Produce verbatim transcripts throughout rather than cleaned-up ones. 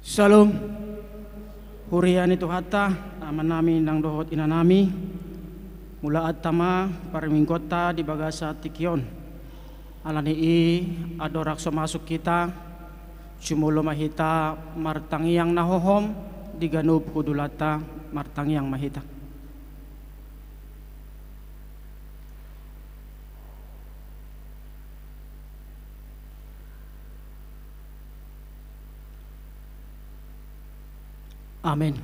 Syalom. Huria ni Tuhanta, amanami nang dohot inanami, mulaanta ma parmingguonta di bagasan tingki on. Alani i, andorang so masuk hita, jumolo ma hita martangiang na hohom di ganup hundulanta. Martangiang ma hita. Amen.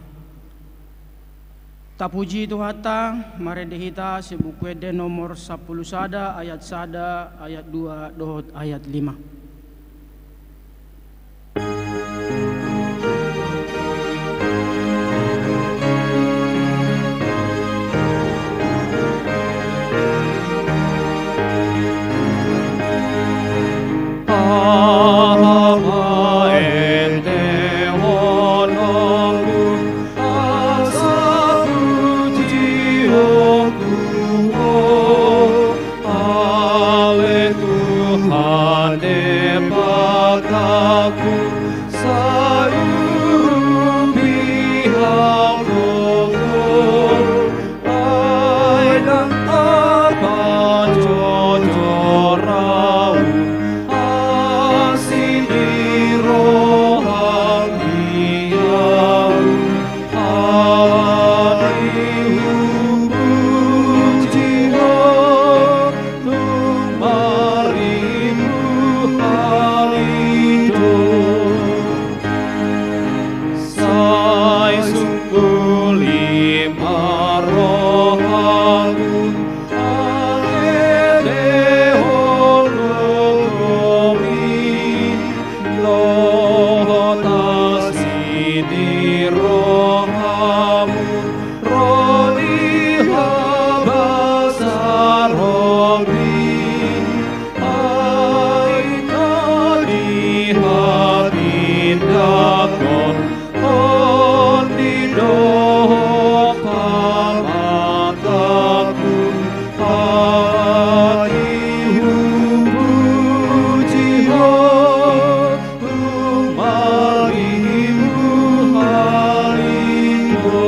Tapuji Tuhanta, marende hita sian Buku Ende nomor sampulu sada, ayat sada, ayat dua dohot ayat lima. Ale Tuhan Debataku, saluhut pihak Ho, ai ndang tarpajojor ahu, asi ni roham di ahu. Alani hupuji Ho, tung marimbu halindo. Sai sungkul i ma rohangku, ale dehon gogomi, dohot asi ni rohamu, ro di habasaronmi, ai na di hatindangkon, tondi dohot pamatangku, ai hupuji Ho, tung marimbu halindo.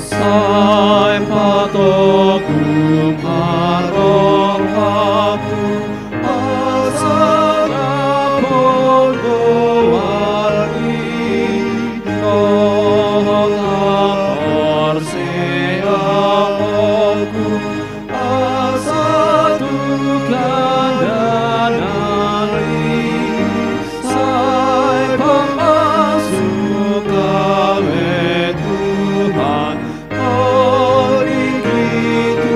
Sai patogu ma rohangku, asa na pola goarmi, dohot haporseaonku, asa tu ganda nari. Sai pamasuk ale Tuhan, ho tingki tu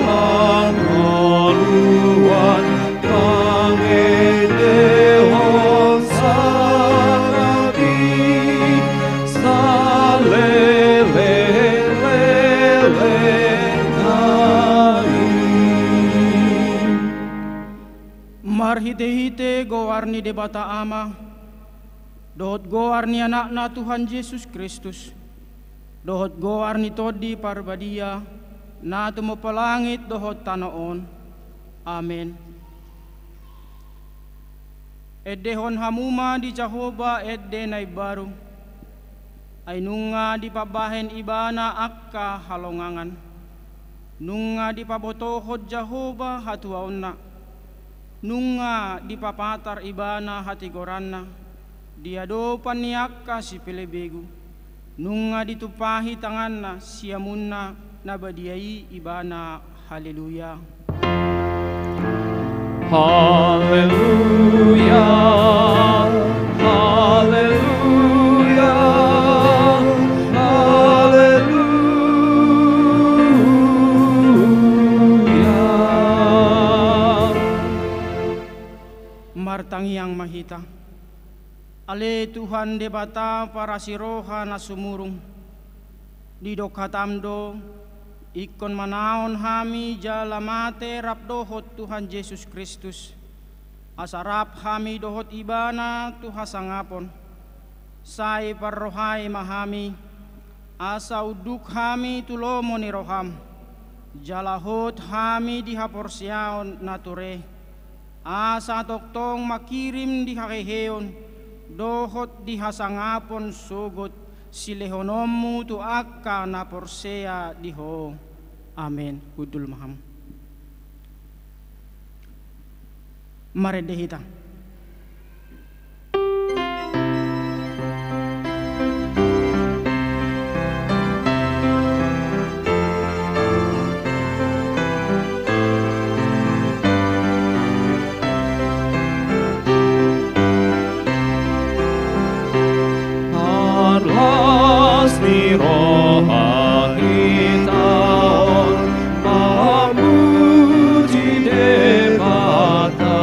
hangoluan, pangendehon sangap i saleleng-leleng nari. Marhite-hite goar ni Debata Ama, dohot goar ni Anakna Tuhan Jesus Kristus, dohot goar ni Tondi Parbadia, na tumompa langit dohot tano on. Amen. Endehon hamu ma di Jahowa ende na imbaru, ai nunga dipambahen Ibana angka halongangan. Nunga dipabotohon Jahowa hatuaonna, nunga dipapatar Ibana hatigoranna di adopan ni angka sipelebegu, begu. Nunga ditumpahi tanganna siamunna na badia i Ibana. Haleluya. Haleluya. Martangiang ma hita. Ale Tuhan Debata parasi roha na sumurung, didok hataM do, ingkon manaon hami jala mate rap dohot Tuhan Jesus Kristus, asa rap hami dohot Ibana tu hasangapon. Sai parrohai ma hami, asa unduk hami tu lomo ni rohaM, jala hot hami di haporseaon na ture, asa tongtong mangkirim di haheheon dohot di hasangapon sogot silehononMu tu angka na porsea di Ho. Amen. Hundul ma hamu. Marende hita. Parlas ni roha hita on mamuji Debata.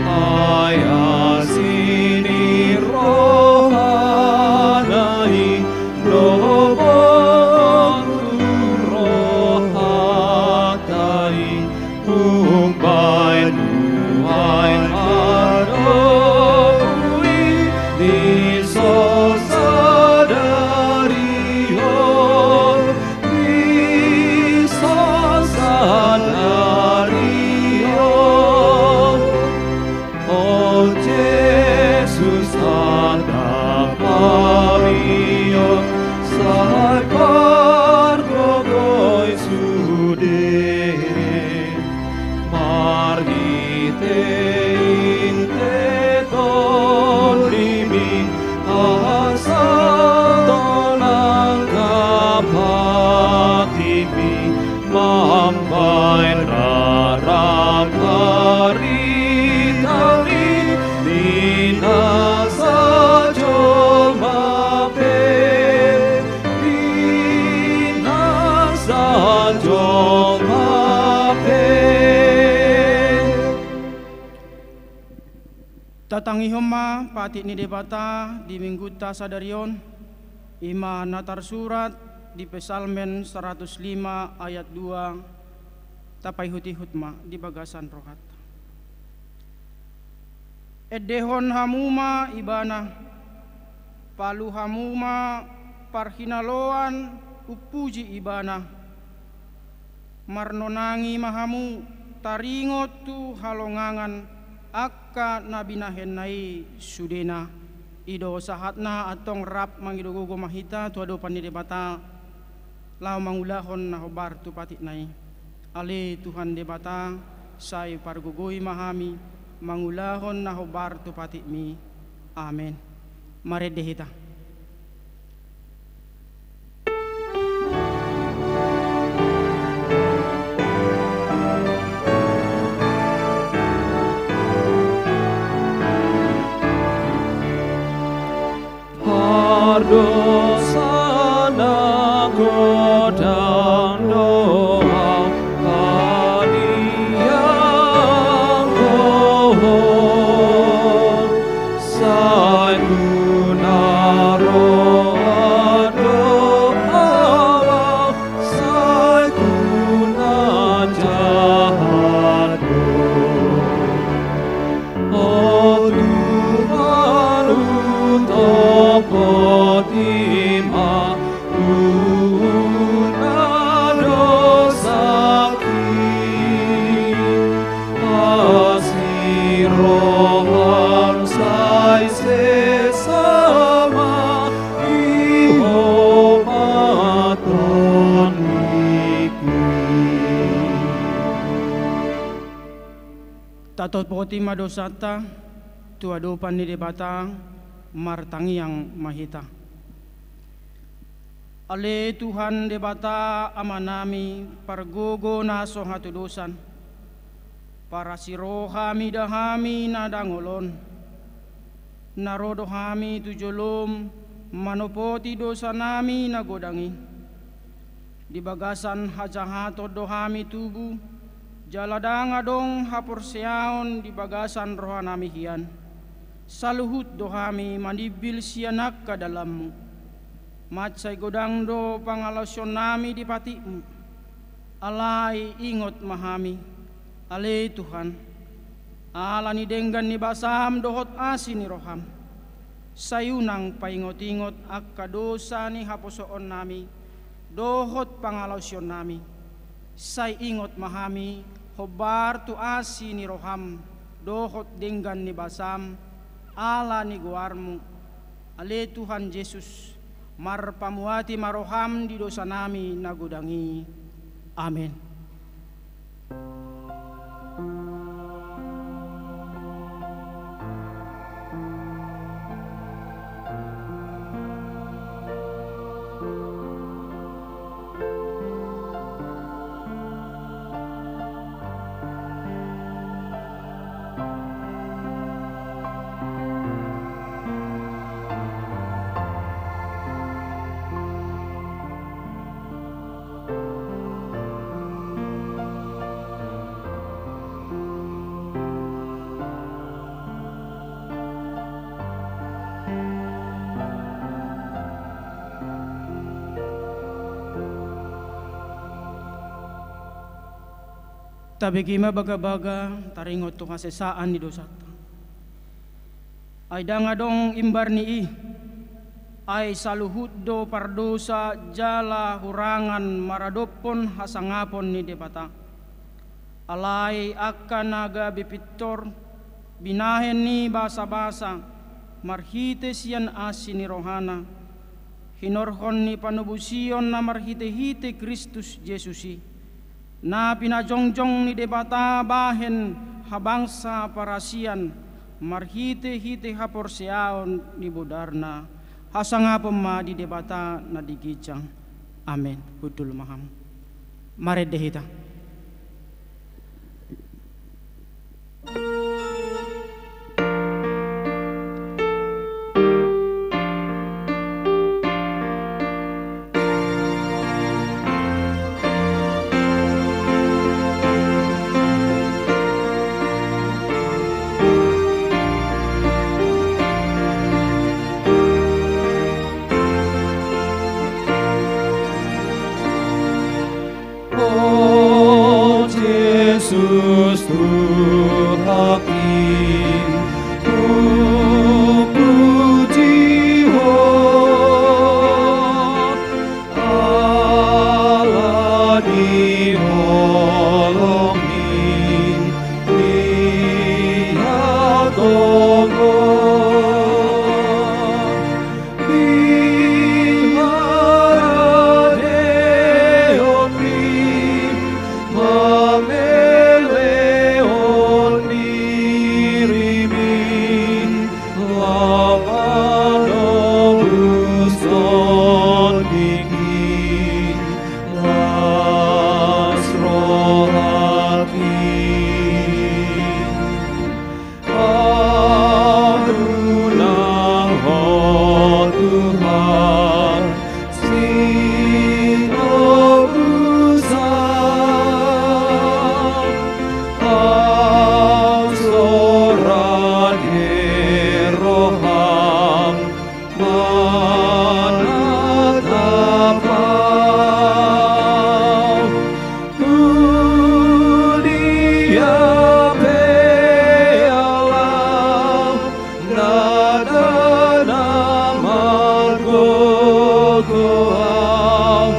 Ai asi ni rohana i do boru tu rohanta i, umbahen nuaeng mandok i, ni so sadari on, ni so sadari on. O Jesus, tandap hami on, sai pargogoi sude. Marhite inte TondiMi, asa tong langgap hatiMi, mambahen raram haritami di na sajolma pe, di na sajolma pe. Tatangihon ma patik ni Debata di Minggunta sadari on, i ma na tarsurat di Psalmen saratus lima ayat dua, tapaihut-ihut ma di bagasan rohanta. Endehon hamu ma Ibana, palu hamu ma parhinaloan, umpuji Ibana. Marnonangi ma hamu, taringot tu halongangan angka na binahenna i sudena. I do sahatna, antong rap mangido gogo ma hita tu adopan ni Debata, laho mangulahon na hombar tu patikna i. Ale Tuhan Debata, sai pargogoi ma hami mangulahon na hombar tu patikMi. Amen. Marende hita. Pardosa na godang do ahu, padiang do ho. Sai tu na roa do ahu, sai tu na jahat do. O Tuhan, hutompoti ma huhut na dosangki. Asi roham, sai sesa ma di ho ma Tondiku. Tatompoti ma dosanta tu adopan ni Debata, martangiang ma hita. Ale Tuhan Debata Amanami, pargogo na so hatudosan, parasi roha mida hami na dangol on. Na ro do hami tu jolom manompoti dosanami na godang i. Di bagasan hajahaton do hami tubu, Jala ndang adong haporseaon di bagasan rohanami hian, saluhut do hami manimbil sian angka dalanmu. Mansai godang do pangalaosionnami di patikmu. Alai ingot ma hami, ale Tuhan, ala ni denggan ni basam dohot asi ni roham. Sai unang paingot-ingot angka dosa ni haposoonnami dohot pangalaosionnami. Sai ingot ma hami hombar tu asi ni roham dohot denggan ni basam, ala ni goarmu, ale Tuhan Jesus, marpamuati ma roham di dosanami na godang i. Amen. Tabege ma bagabaga taringot tu hasesaan ni dosanta. Ai ndang adong imbar ni i, ai saluhut do pardosa jala hurangan maradophon hasangapon ni Debata. Alai angka na gabe pintor, binahen ni basabasa, marhite sian asi ni rohana, hinorhon ni panobusion na marhite-hite Kristus Jesus i, na pinajongjong ni Debata bahen habangsa parasian marhite-hite haporseaon ni bodarna, hasangapon ma di Debata na di ginjang. Amen. Hundul ma hamu. Marende hita. O Jesus Tuhanki, hupuji Ho, ala ni holongmi, di hatonggo. Ampunang Ho Tuhan, sitobus au, au so rade roham manatap au. Tu dia pe ala ndada na margogo au,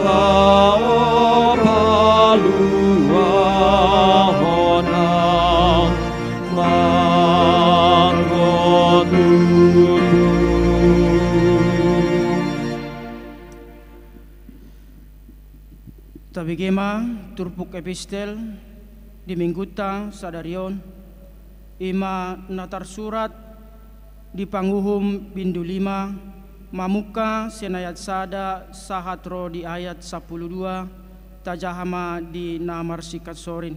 laho paluahon au margogo tutu. Tabege ma turpuk epistel di minggunta sadari on, i ma na tarsurat di Panguhum bindu lima, mamungka sian ayat sada sahat ro di ayat sampulu dua, tajaha ma di na marsingkat sorin.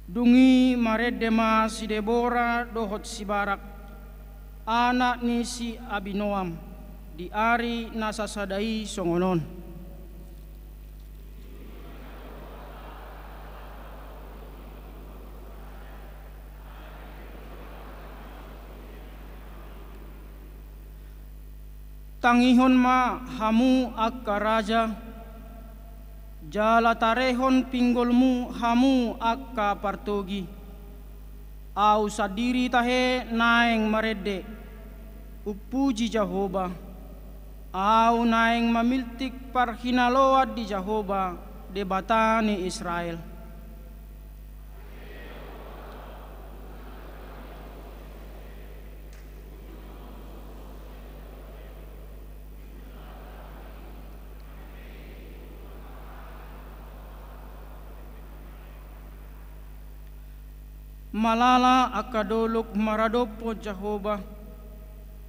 Dung i marende ma si Debora dohot si Barak, anak ni si Abinoam, di ari na sasada i songon on. Tangihon ma hamu angka raja, jala tarehon pinggolmu hamu angka partogi. Ahu sandiri tahe naeng marende, umpuji Jahowa. Ahu naeng mamiltik parhinaloan di Jahowa, Debata ni Israel. Malala angka dolok maradophon Jahowa,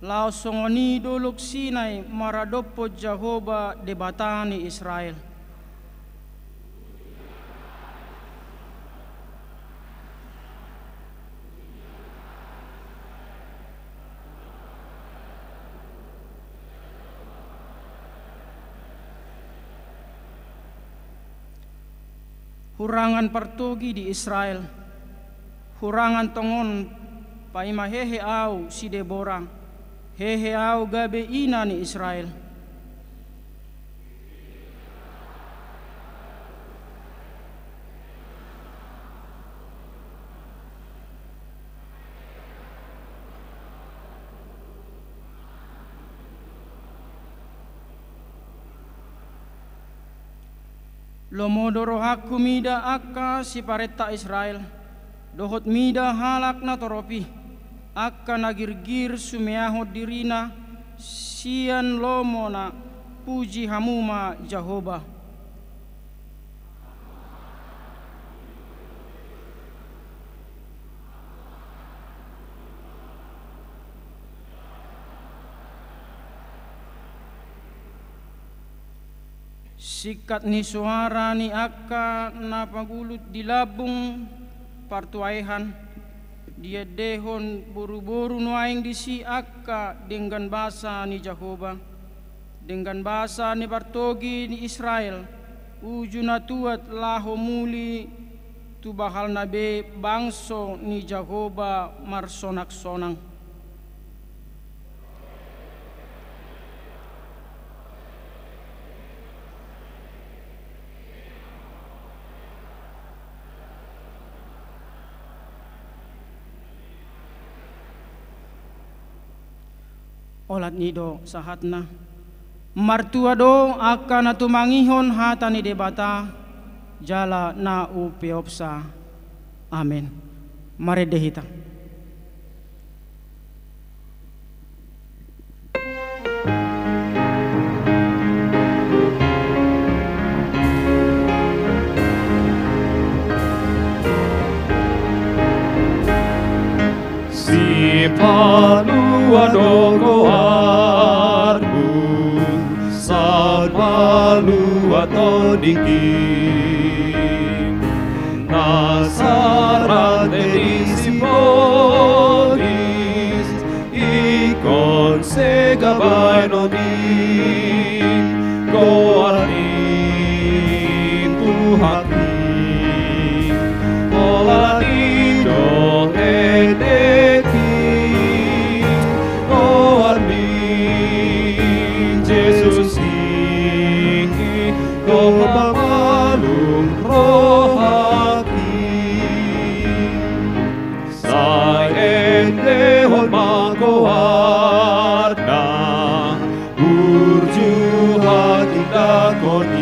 laos songon i dolok Sinai maradophon Jahowa, Debata ni Israel. Hurangan partogi di Israel, hurangan tongon, paima hehe ahu si Debora, hehe ahu gabe ina ni Israel. Lomo do rohangku mida angka siparenta Israel, dohot mida halak na torop i, angka na girgir sumeahon dirina sian lomona. Puji hamu ma Jahowa. Singkat ni soara ni angka na pagulut di lambung partuaean, diendehon boruboru nuaeng disi angka denggan basa ni Jahowa, denggan basa ni partogi ni Israel, uju na tuat laho muli tu bahalna be bangso ni Jahowa marsonaksonang. Olat ni do sahatna. Martua do angka na tumangihon hata ni Debata, jala na umpeopsa. Amen. Marende hita. Sipalua do goarmu, saut palua tondikim. Na sarate di sibolis, ingkon sega baenon i. Goar ni Tuhanki, olat i do endek i. Goar ni Jesus i, do pamalum rohangki. Sai endehon ma goarna, burju hatindangkon i.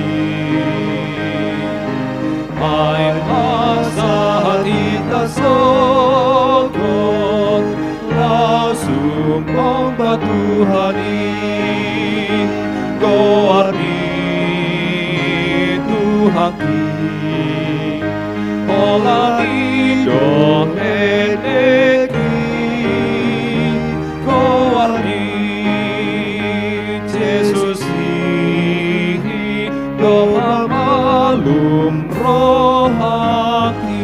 Ai ma sahat hita sogot, laos sumomba Tuhan i. Goar ni Tuhanki, olat i do endek i. Goar ni Jesus i, do pamalum rohangki.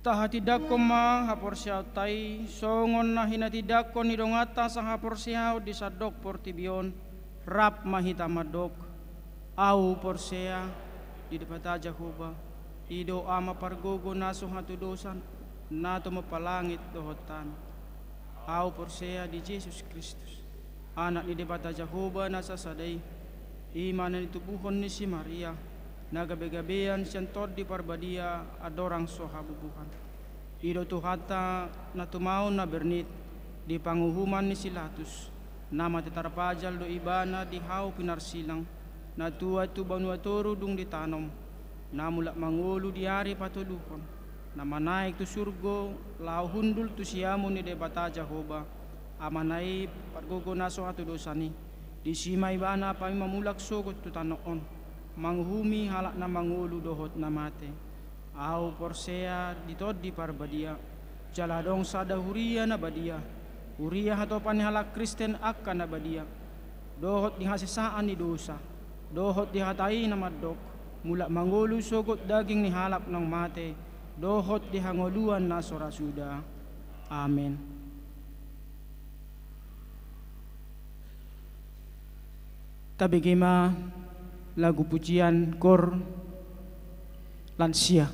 Tahatindangkon ma haporseaonta i, songon na hinatindangkon ni donganta sahaporseaon di sandok portibi on. Rap ma hita mandok. Ahu porsea di Debata Jahowa, i do Ama pargogo na so hatudosan, na tumompa langit dohot tano. Ahu porsea di Jesus Kristus, Anak ni Debata Jahowa na sasada i, i ma na nitubuhon ni si Maria, na gabegabean sian Tondi Parbadia andorang so habubuhan. I do Tuhanta na tumaon na bernit di panguhuman ni si Latus, na mate tarpajal do Ibana di hau pinarsilang, na tuat tu banua toru dung ditanom, na mulak mangolu di ari patoluhon, na manaek tu surgo laho hundul tu siamun ni Debata Jahowa, Amana i pargogo na so hatudosan i. Disi ma Ibana paima mulak sogot tu tano on, manguhumi halak na mangolu dohot na mate. Ahu porsea di Tondi Parbadia, jala adong sada huria na badia, huria hatopan ni halak Kristen angka na badia, dohot di hasesaan ni dosa, dohot di hata i na mandok, mulak mangolu sogot daging ni halak naung mate, dohot di hangoluan na so ra suda. Amen. Tabege ma lagu pujian koor Lansia.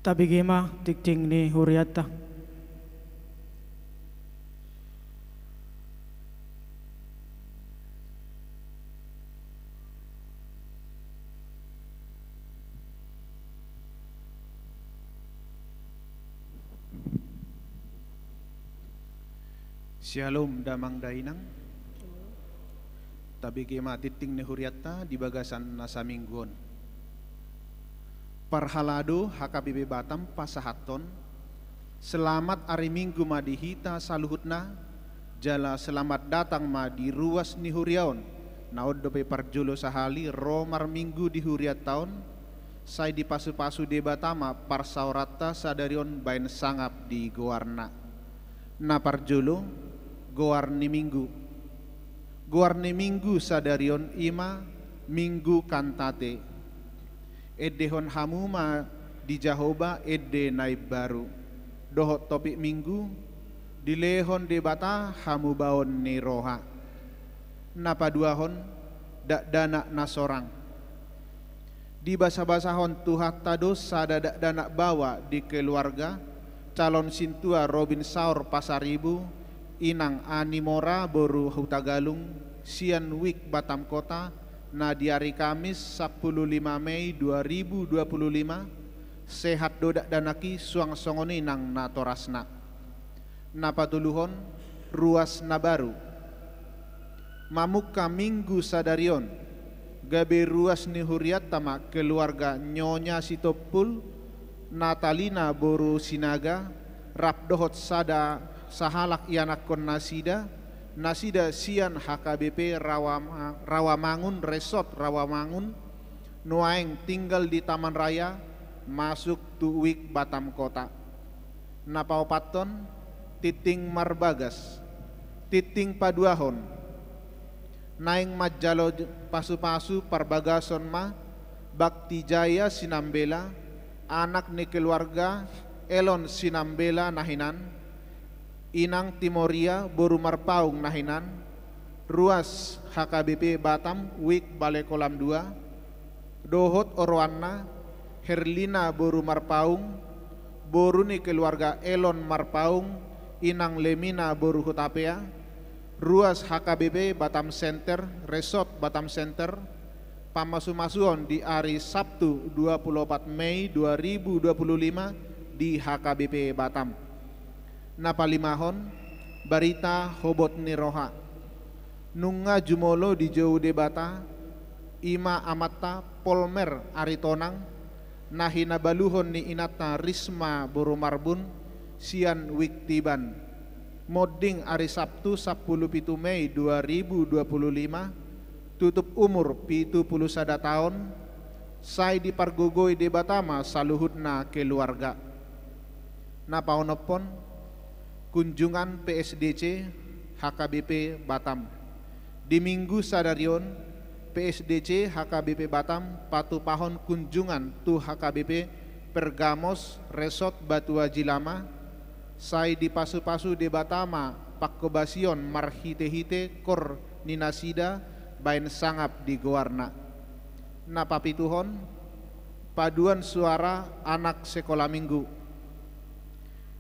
Tabege ma tingting ni hurianta. Syalom damang dainang. Tabege ma tingting ni hurianta di bagasan na saminggu on. Parhalado H K B P Batam pasahathon, selamat ari Minggu ma di hita saluhutna, jala selamat datang ma di ruas ni huria on, na on dope parjolo sahali ro marminggu di hurianta on, sai dipasupasu Debata ma parsaoranta sadari on baen sangap di goarna. Na parjolo, goar ni Minggu. Goar ni Minggu sadari on i ma Minggu Kantate. Endehon hamu ma di Jahowa ende na imbaru, dohot topik Minggu, dilehon Debata hamubaon ni roha. Na paduahon, dakdanak na sorang. Dibasabasahon Tuhanta do sada dakdanak baoa di keluarga calon sintua Robin Saur Pasaribu, inang Ani Mora boru Hutagalung, sian Wijk Batam Kota, na di ari Kamis sampulu lima Mei dua ribu dua pulu lima, sehat do dakdanak i suang songon i nang natorasna. Na patoluhon, ruas na baru. Mamungka Minggu sadari on, gabe ruas ni hurianta ma keluarga Nyonya Sitompul, Natalina boru Sinaga, rap dohot sada sahalak ianakkon nasida, nasida sian H K B P Rawa-, Rawamangun, Resort Rawamangun, nuaeng tinggal di Taman Raya, masuk tu Wijk Batam Kota. Na paopathon, tingting marbagas. Tingting paduahon, naeng manjalo j-, pasupasu parbagason ma Bakti Jaya Sinambela, anak ni keluarga Elon Sinambela na hinan, inang Timoria boru Marpaung na hinan, ruas H K B P Batam Wijk Bale Kolam dua, dohot oroanna, Herlina boru Marpaung, boru ni keluarga Elon Marpaung, inang Lemina boru Hutapea, ruas H K B P Batam Center, Resort Batam Center, pamasumasuon di ari Sabtu dua pulu opat Mei dua ribu dua pulu lima di H K B P Batam. Na palimahon, barita hobot ni roha. Nunga jumolo dijou Debata, i ma amanta Polmer Aritonang, na hinabaluhon ni inanta Risma boru Marbun, sian Wijk Tiban. Monding ari Sabtu sampulu pitu Mei dua ribu dua pulu lima, tutup umur pitu pulu sada taon, sai dipargogoi Debata ma saluhutna keluarga. Na paonomhon, kunjungan P S D C H K B P Batam. Di Minggu sadari on, P S D C H K B P Batam patupahon kunjungan tu H K B P Pergamos Resort Batu Aji Lama, sai dipasupasu Debata ma panghobasion marhitehite koor ni nasida baen sangap di goarna. Na papituhon, paduan suara anak sekolah minggu.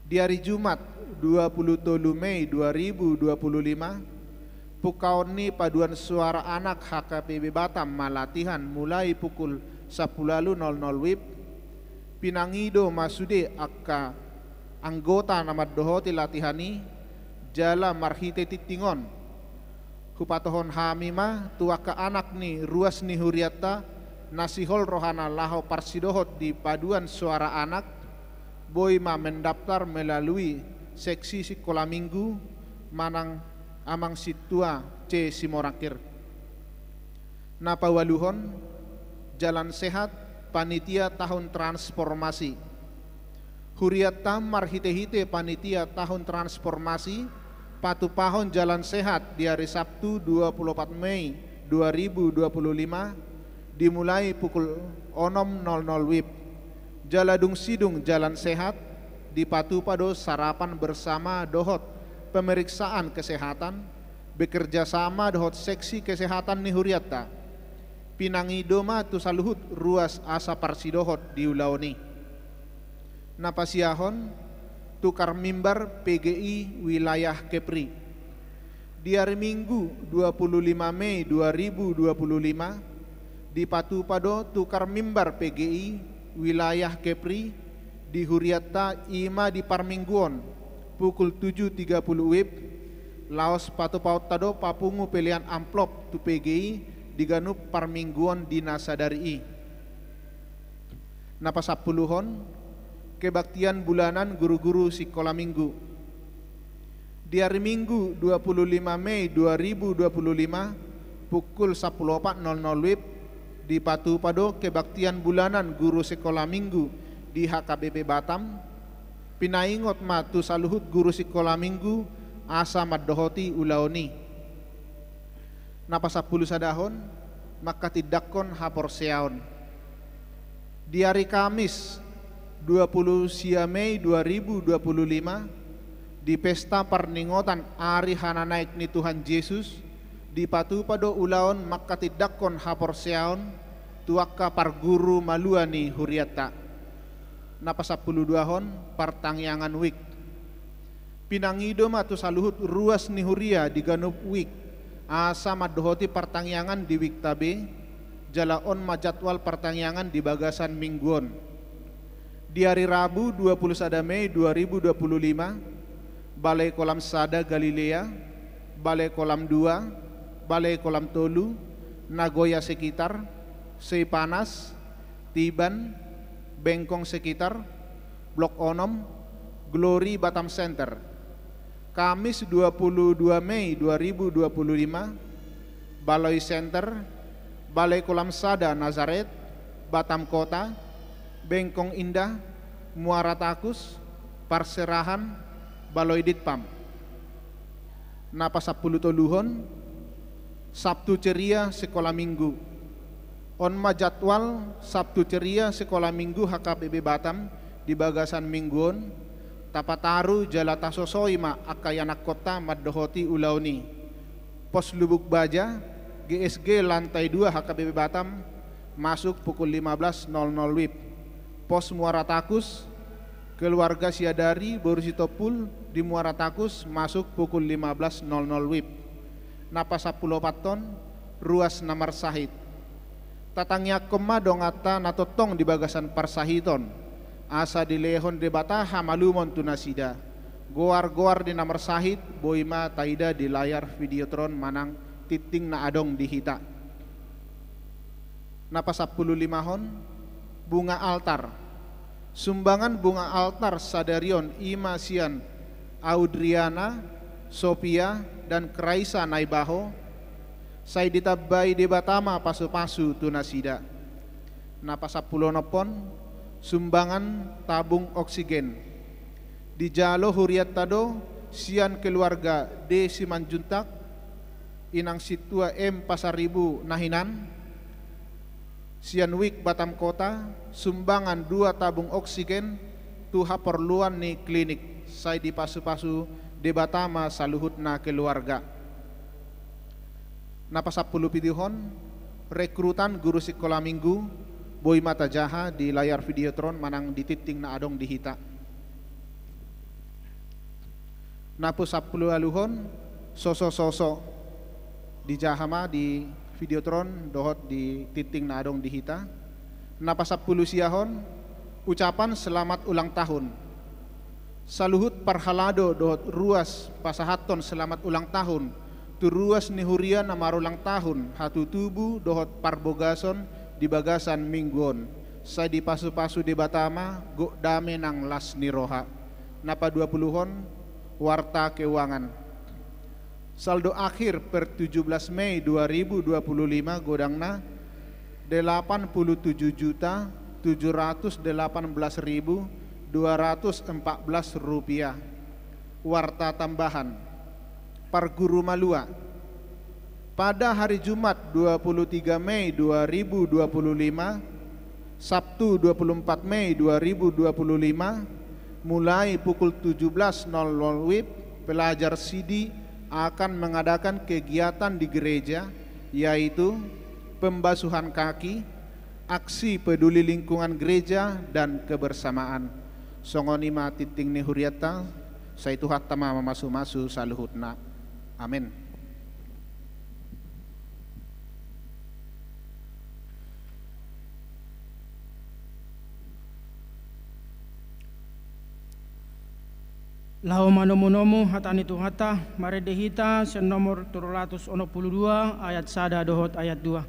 Di ari Jumat, dua pulu tolu Mei dua ribu dua pulu lima, pungkaon ni paduan suara anak H K B P Batam ma latihan mulai pukul sampulu ualu nol nol WIB. Pinangido ma sude angka anggota na mandohoti latihan i, jala marhite tingting on, hupatohon hami ma tu angka anak ni ruas ni hurianta, na sihol rohana laho parsidohot di paduan suara anak, boi ma mendaftar melalui seksi sikola minggu manang amang sintua C Simorangkir. Na paualuhon, jalan sehat panitia tahun transformasi. Hurianta marhitehite panitia tahun transformasi, patupahon jalan sehat di ari Sabtu dua pulu opat Mei dua ribu dua pulu lima, dimulai pukul onom nol nol WIB. Jala dung sidung jalan sehat, dipatupa do sarapan bersama dohot pemeriksaan kesehatan, bekerja sama dohot seksi kesehatan ni hurianta. Pinangido ma tu saluhut ruas asa parsidohot di ulaon i. Na pasiahon, tukar mimbar P G I wilayah Kepri. Di ari Minggu dua puluh lima Mei dua ribu dua puluh lima, dipatupa do tukar mimbar P G I wilayah Kepri di hurianta, i ma di parmingguon, pukul tujuh tiga puluh WIB, laos patupaonta do papungu pelean amplop tu P G I di ganup parmingguon di na sadari i. Na pasampuluhon, kebaktian bulanan guru-guru sikola minggu. Di ari Minggu dua puluh lima Mei dua ribu dua puluh lima, pukul sampulu opat nol nol WIB, dipatupa do kebaktian bulanan guru sikola minggu di H K B P Batam. Pinaingot ma tu saluhut guru sikola minggu asa mandohoti ulaon i. Na pasampulu sadahon, mangkatindangkon haporseaon. Di ari Kamis dua puluh sia Mei dua ribu dua puluh lima, di pesta parningotan ari hananaek ni Tuhan Jesus, dipatupa do ulaon mangkatindangkon haporseaon tu angka parguru malua ni hurianta. Na pasampulu duahon, partangiangan WIK. Pinangido ma tu saluhut ruas ni huria di ganup WIK, asa mandohoti partangiangan di WIKta be, jala on ma jadwal partangiangan di bagasan minggu on. Di ari Rabu dua puluh sada Mei dua ribu dua puluh lima, Balai Kolam sada Galilea, Balai Kolam dua, Balai Kolam tolu, Nagoya sekitar, Seipanas, Tiban, Bengkong sekitar, Blok onom, Glory Batam Center. Kamis dua puluh dua Mei dua ribu dua puluh lima, Baloi Center, Balai Kolam sada Nazaret, Batam Kota, Bengkong Indah, Muara Takus, Parserahan, Baloi Ditpam. Na pasampulu toluhon, Sabtu ceria sikola minggu. On ma jadwal Sabtu ceria sikola minggu H K B P Batam di bagasan minggu on, tapataru jala tasosoi ma angka ianakkonta mandohoti ulaon i. Pos Lubuk Baja, G S G lantai dua H K B P Batam, masuk pukul lima belas nol nol WIB. Pos Muara Takus, keluarga Siadari, Boru Sitompul, di Muara Takus, masuk pukul lima belas nol nol WIB. Na pasampulu opathon, ruas na marsahit. Tatangiangkon ma donganta na tongtong di bagasan parsahiton, asa dilehon Debata hamalumon tu nasida. Goar-goar ni na marsahit boi ma taida di layar Videotron manang tingting na adong di hita. Na pasampulu limahon, bunga altar. Sumbangan bunga altar sadari on i ma sian Audriana, Sofia, dan Kraisa Naibaho, sai ditambai Debata ma pasu-pasu tu nasida. Na pasampulu onomhon, sumbangan tabung oksigen. Dijalo hurianta do sian keluarga D Simanjuntak, Inang Sintua M Pasaribu na hinan, sian WIK Batam Kota, sumbangan dua tabung oksigen tu haporluan ni klinik, sai dipasu-pasu Debata ma saluhutna keluarga. Na pasampulu pitu hon, rekrutan guru sikola minggu, boi ma tajaha di layar Videotron manang di tingting na adong di hita. Na pasampulu ualuhon, soso-soso, dijaha ma di Videotron dohot di tingting na adong di hita. Na pasampulu siahon, ucapan selamat ulang tahun. Saluhut parhalado dohot ruas pasahathon selamat ulang tahun tu ruas ni huria na marulang tahun hatutubu dohot parbogason di bagasan minggu on. Sai dipasu-pasu Debata ma gok dame nang las ni roha. Na paduapuluhon, warta keuangan. Saldo akhir per tujuh belas Mei dua ribu dua puluh lima godangna delapan puluh tujuh juta tujuh ratus delapan belas ribu dua ratus empat belas rupiah. Warta tambahan. Parguru malua. Pada hari Jumat dua puluh tiga Mei dua ribu dua puluh lima, Sabtu dua puluh empat Mei dua ribu dua puluh lima, mulai pukul tujuh belas nol nol WIB, pelajar sidi akan mengadakan kegiatan di gereja, yaitu pembasuhan kaki, aksi peduli lingkungan gereja, dan kebersamaan. Songon i ma tingting ni hurianta, sai Tuhanta ma mamasumasu saluhutna. Amen. Laho manomunomu hata ni Tuhanta, marende hita sian nomor tolu ratus onom pulu dua, ayat sada dohot ayat dua.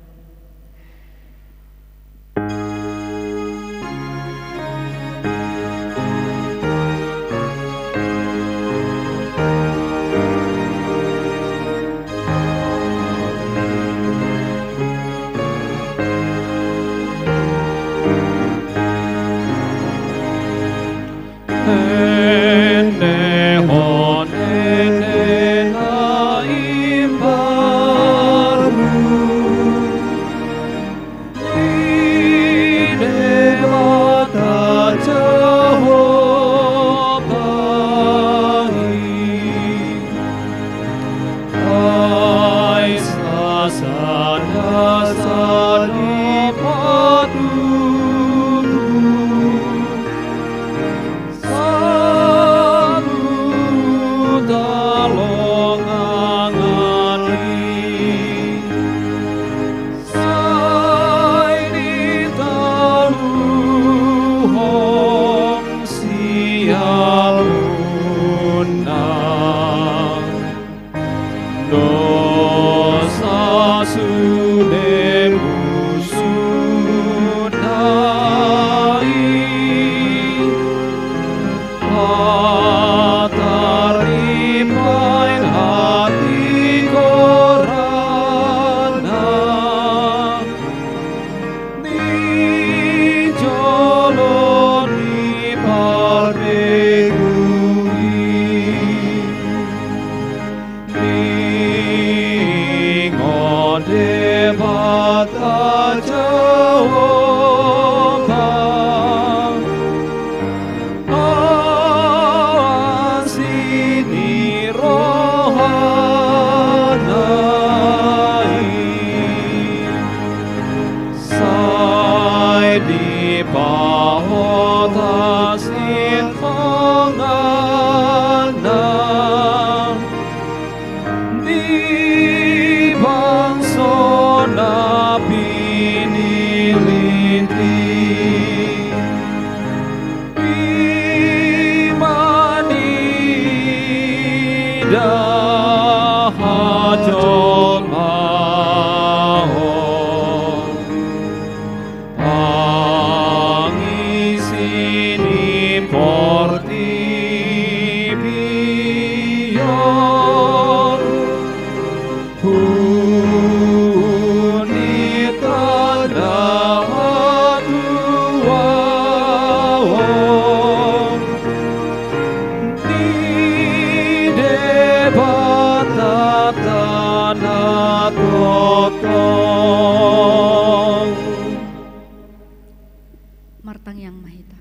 Martangiang ma hita.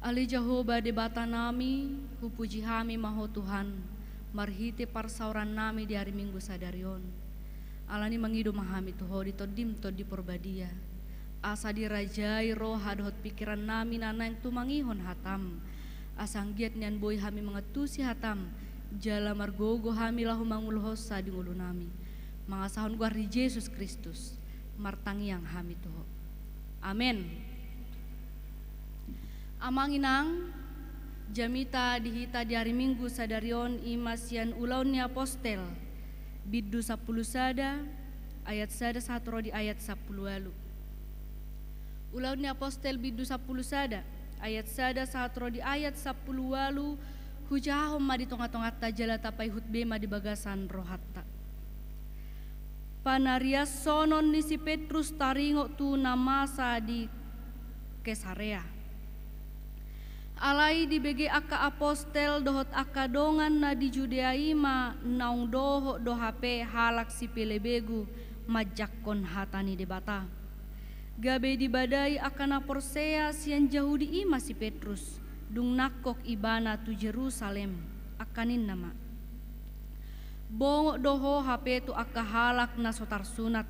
Ale Jahowa Debata nami, hupuji hami ma Ho Tuhan, marhite parsaoran nami di ari Minggu sadari on. Alani mangido ma hami tu Ho di Tondim Tondi Porbadia, asa dirajai roha dohot pingkiran nami na naeng tumangihon hatam, asa anggiat nian boi hami mangantusi hatam, jala margogo hami laho mangulohonsa di ngolu nami. Mangasahon goar ni Jesus Kristus, martangiang hami tu Ho. Amen. Amang inang, jamita di hita di ari Minggu sadari on i ma sian Ulaon ni Apostel, bindu sampulu sada, ayat sada sahat ro di ayat sampulu ualu. Ulaon ni Apostel bindu sampulu sada, ayat sada sahat ro di ayat sampulu ualu, hujahahon ma di tongatonganta jala tapaihut be ma di bagasan rohanta. Panariashonon ni si Petrus taringot tu na masa di Kesarea. Alai dibege angka apostel dohot angka dongan na di Judea i ma naung dohot do hape halak sipelebegu manjangkon hata ni Debata. Gabe dibadai angka na porsea sian Jahudi i ma si Petrus, dung nangkok ibana tu Jerusalem, angka ninna ma: Bongot do ho hape tu angka halak na so tarsunat,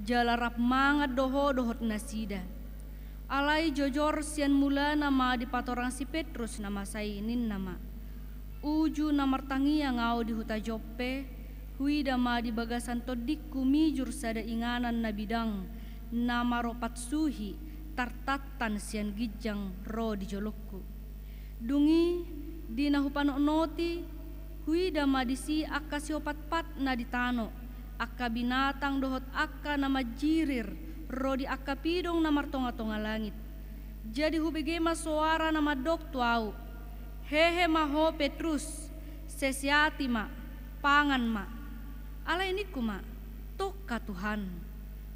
jala rap mangan do ho dohot nasida. Alai jojor sian mulana ma dipatorang si Petrus na masa i, ninna ma: Uju na martangiang ahu di huta Joppe, huida ma di bagasan tondingku mijur sada inganan na bidang, na maropat suhi, tartantan sian ginjang ro di jolongku. Dung i, di na hupanotnoti, huida ma disi angka siopatpat na di tano, angka binatang dohot angka na manjirir, ro di angka pidong na martongatonga langit. Jadi hubege ma soara na mandok tu ahu: Hehe ma ho, Petrus, seseati ma, pangan ma. Alai ningku ma: Tongka, Tuhan,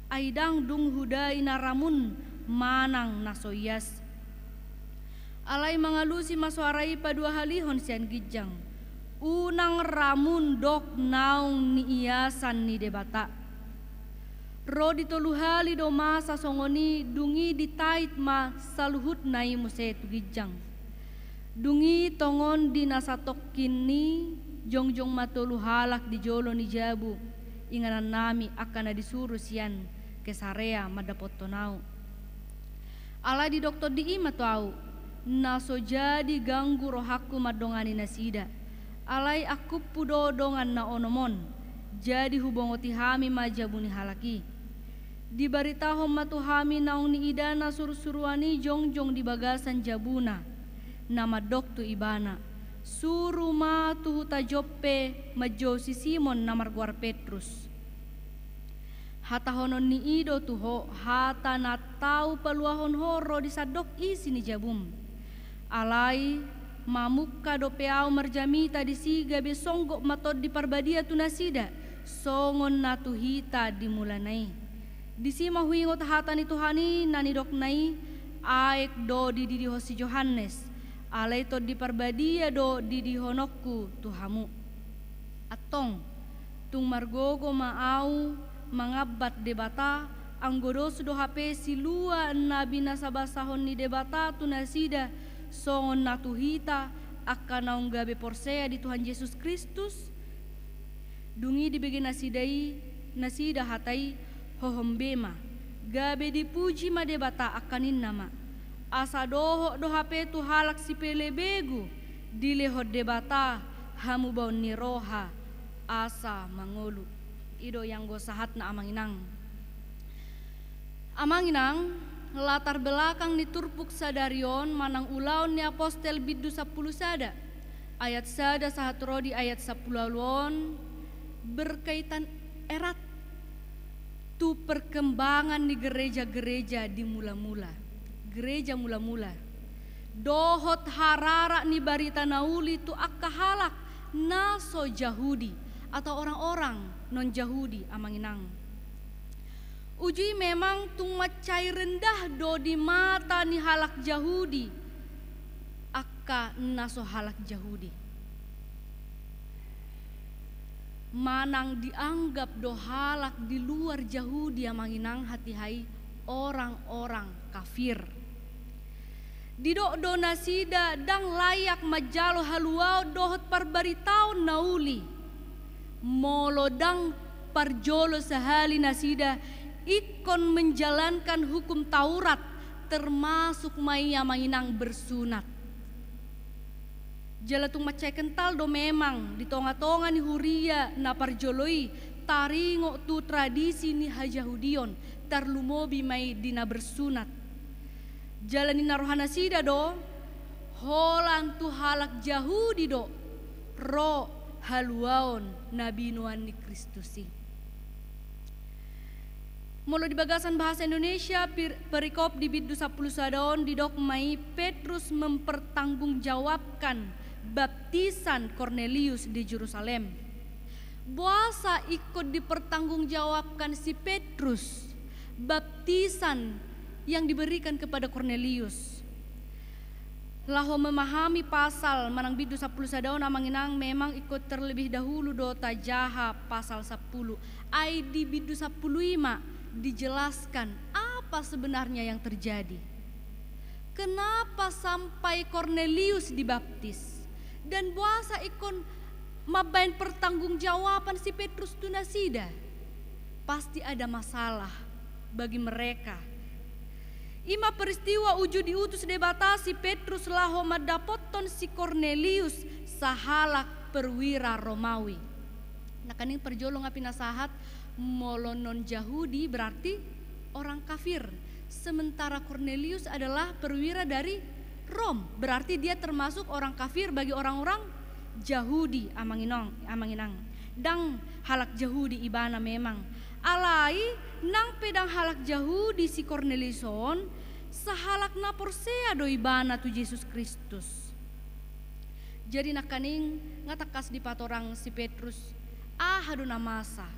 ai ndang dung hudai na ramun manang na so ias. Alai mangalusi ma soara i paduahalihon sian ginjang: Unang ramun dok naung niiasan ni Debata. Ro di tolu hali do masa songon i, dung i ditait ma saluhutna i muse tu ginjang. Dung i tongon di na satongkin i, jongjong ma tolu halak di jolo ni jabu inganannami, angka na disuru sian Kesarea mandapothon ahu. Alai didok tondi i ma tu ahu: Na so jadi ganggu rohangku mandongani nasida. Alai angkuphu do dongan na onom on. Jadi hubongoti hami ma jabu ni halak i. Dibaritahon ma tu hami naung niidana surusuruan i jongjong di bagasan jabuna, na mandok tu ibana: Suru ma tu huta Joppe manjou si Simon na margoar Petrus. Hatahononni i do tu ho hata na tau paluahon ho ro di sandok isi ni jabum. Alai mamungka dope ahu marjamita disi, gabe songgop ma Tondi Parbadia tu nasida, songon na tu hita di mulana i. Disi ma huingot hata ni Tuhan i na nidokna i: Aek do dididihon si Johannes, alai Tondi Parbadia do didihononku tu hamu. Antong, tung margogo ma ahu mangambat Debata, anggo dos do hape silua na binasabasahon ni Debata tu nasida, songon na tu hita, angka naung gabe porsea di Tuhan Jesus Kristus? Dung i dibege nasida i, nasida hata i: Hohom be ma, gabe dipuji ma Debata, angka ninna ma: Asa dohot do hape tu halak sipelebegu dilehon Debata hamubaon ni roha asa mangolu. I do ianggo sahatna, amang inang. Amang inang, latar belakang ni turpuk sadari on manang Ulaon ni Apostel bindu sampulu sada, ayat sada sahat ro di ayat sampulu ualu on, berkaitan erat tu perkembangan ni gereja-gereja di mula-mula, gereja mula-mula, dohot hararat ni barita na uli tu angka halak na so Jahudi atau orang-orang non-Jahudi, amang inang. Uju i memang tung mansai rendah do di mata ni halak Jahudi angka na so halak Jahudi. Manang dianggap do halak di luar Jahudi, amang inang, hatiha i orang-orang kafir. Didok do nasida ndang layak manjalo haluaon dohot parbaritaon na uli, molo ndang parjolo sahali nasida ingkon menjalankan hukum Taurat, termasuk ma i, amang inang, bersunat. Jala tung mansai kental do memang di tonga-tonga ni huria na parjolo i taringot tu tradisi ni hajahudion, tarlumobi ma i di na bersunat. Jala ninna rohanasida do, holan tu halak Jahudi do ro haluaon na binoan ni Kristus i. Molo di bagasan bahasa Indonesia, pir-, perikop di bindu sampulu sada on didok ma i Petrus mempertanggungjawabkan baptisan Kornelius di Jerusalem. Boasa ingkon dipertanggungjawabkan si Petrus baptisan yang diberikan kepada Kornelius? Laho memahami pasal manang bindu sampulu sada on, amang inang, memang ingkon terlebih dahulu do tajaha pasal sampulu. Ai di bindu sampulu i ma dijelaskan apa sebenarnya yang terjadi. Kenapa sampai Kornelius dibaptis? Dan boasa ingkon mambaen pertanggungjawaban si Petrus tu nasida? Pasti ada masalah bagi mereka. I ma peristiwa uju diutus Debata si Petrus laho mandapothon si Kornelius, sahalak perwira Romawi. Nangkaning parjolo nga pinasahat, molo non Jahudi berarti orang kafir. Sementara Kornelius adalah perwira dari Rom, berarti dia termasuk orang kafir bagi orang-orang Jahudi, amang inong, amang inang. Ndang halak Jahudi ibana memang. Alai, nang pe ndang halak Jahudi si Kornelius on, sahalak na porsea do ibana tu Jesus Kristus. Jadi nangkaning, nga tangkas dipatorang si Petrus, aha do na masa.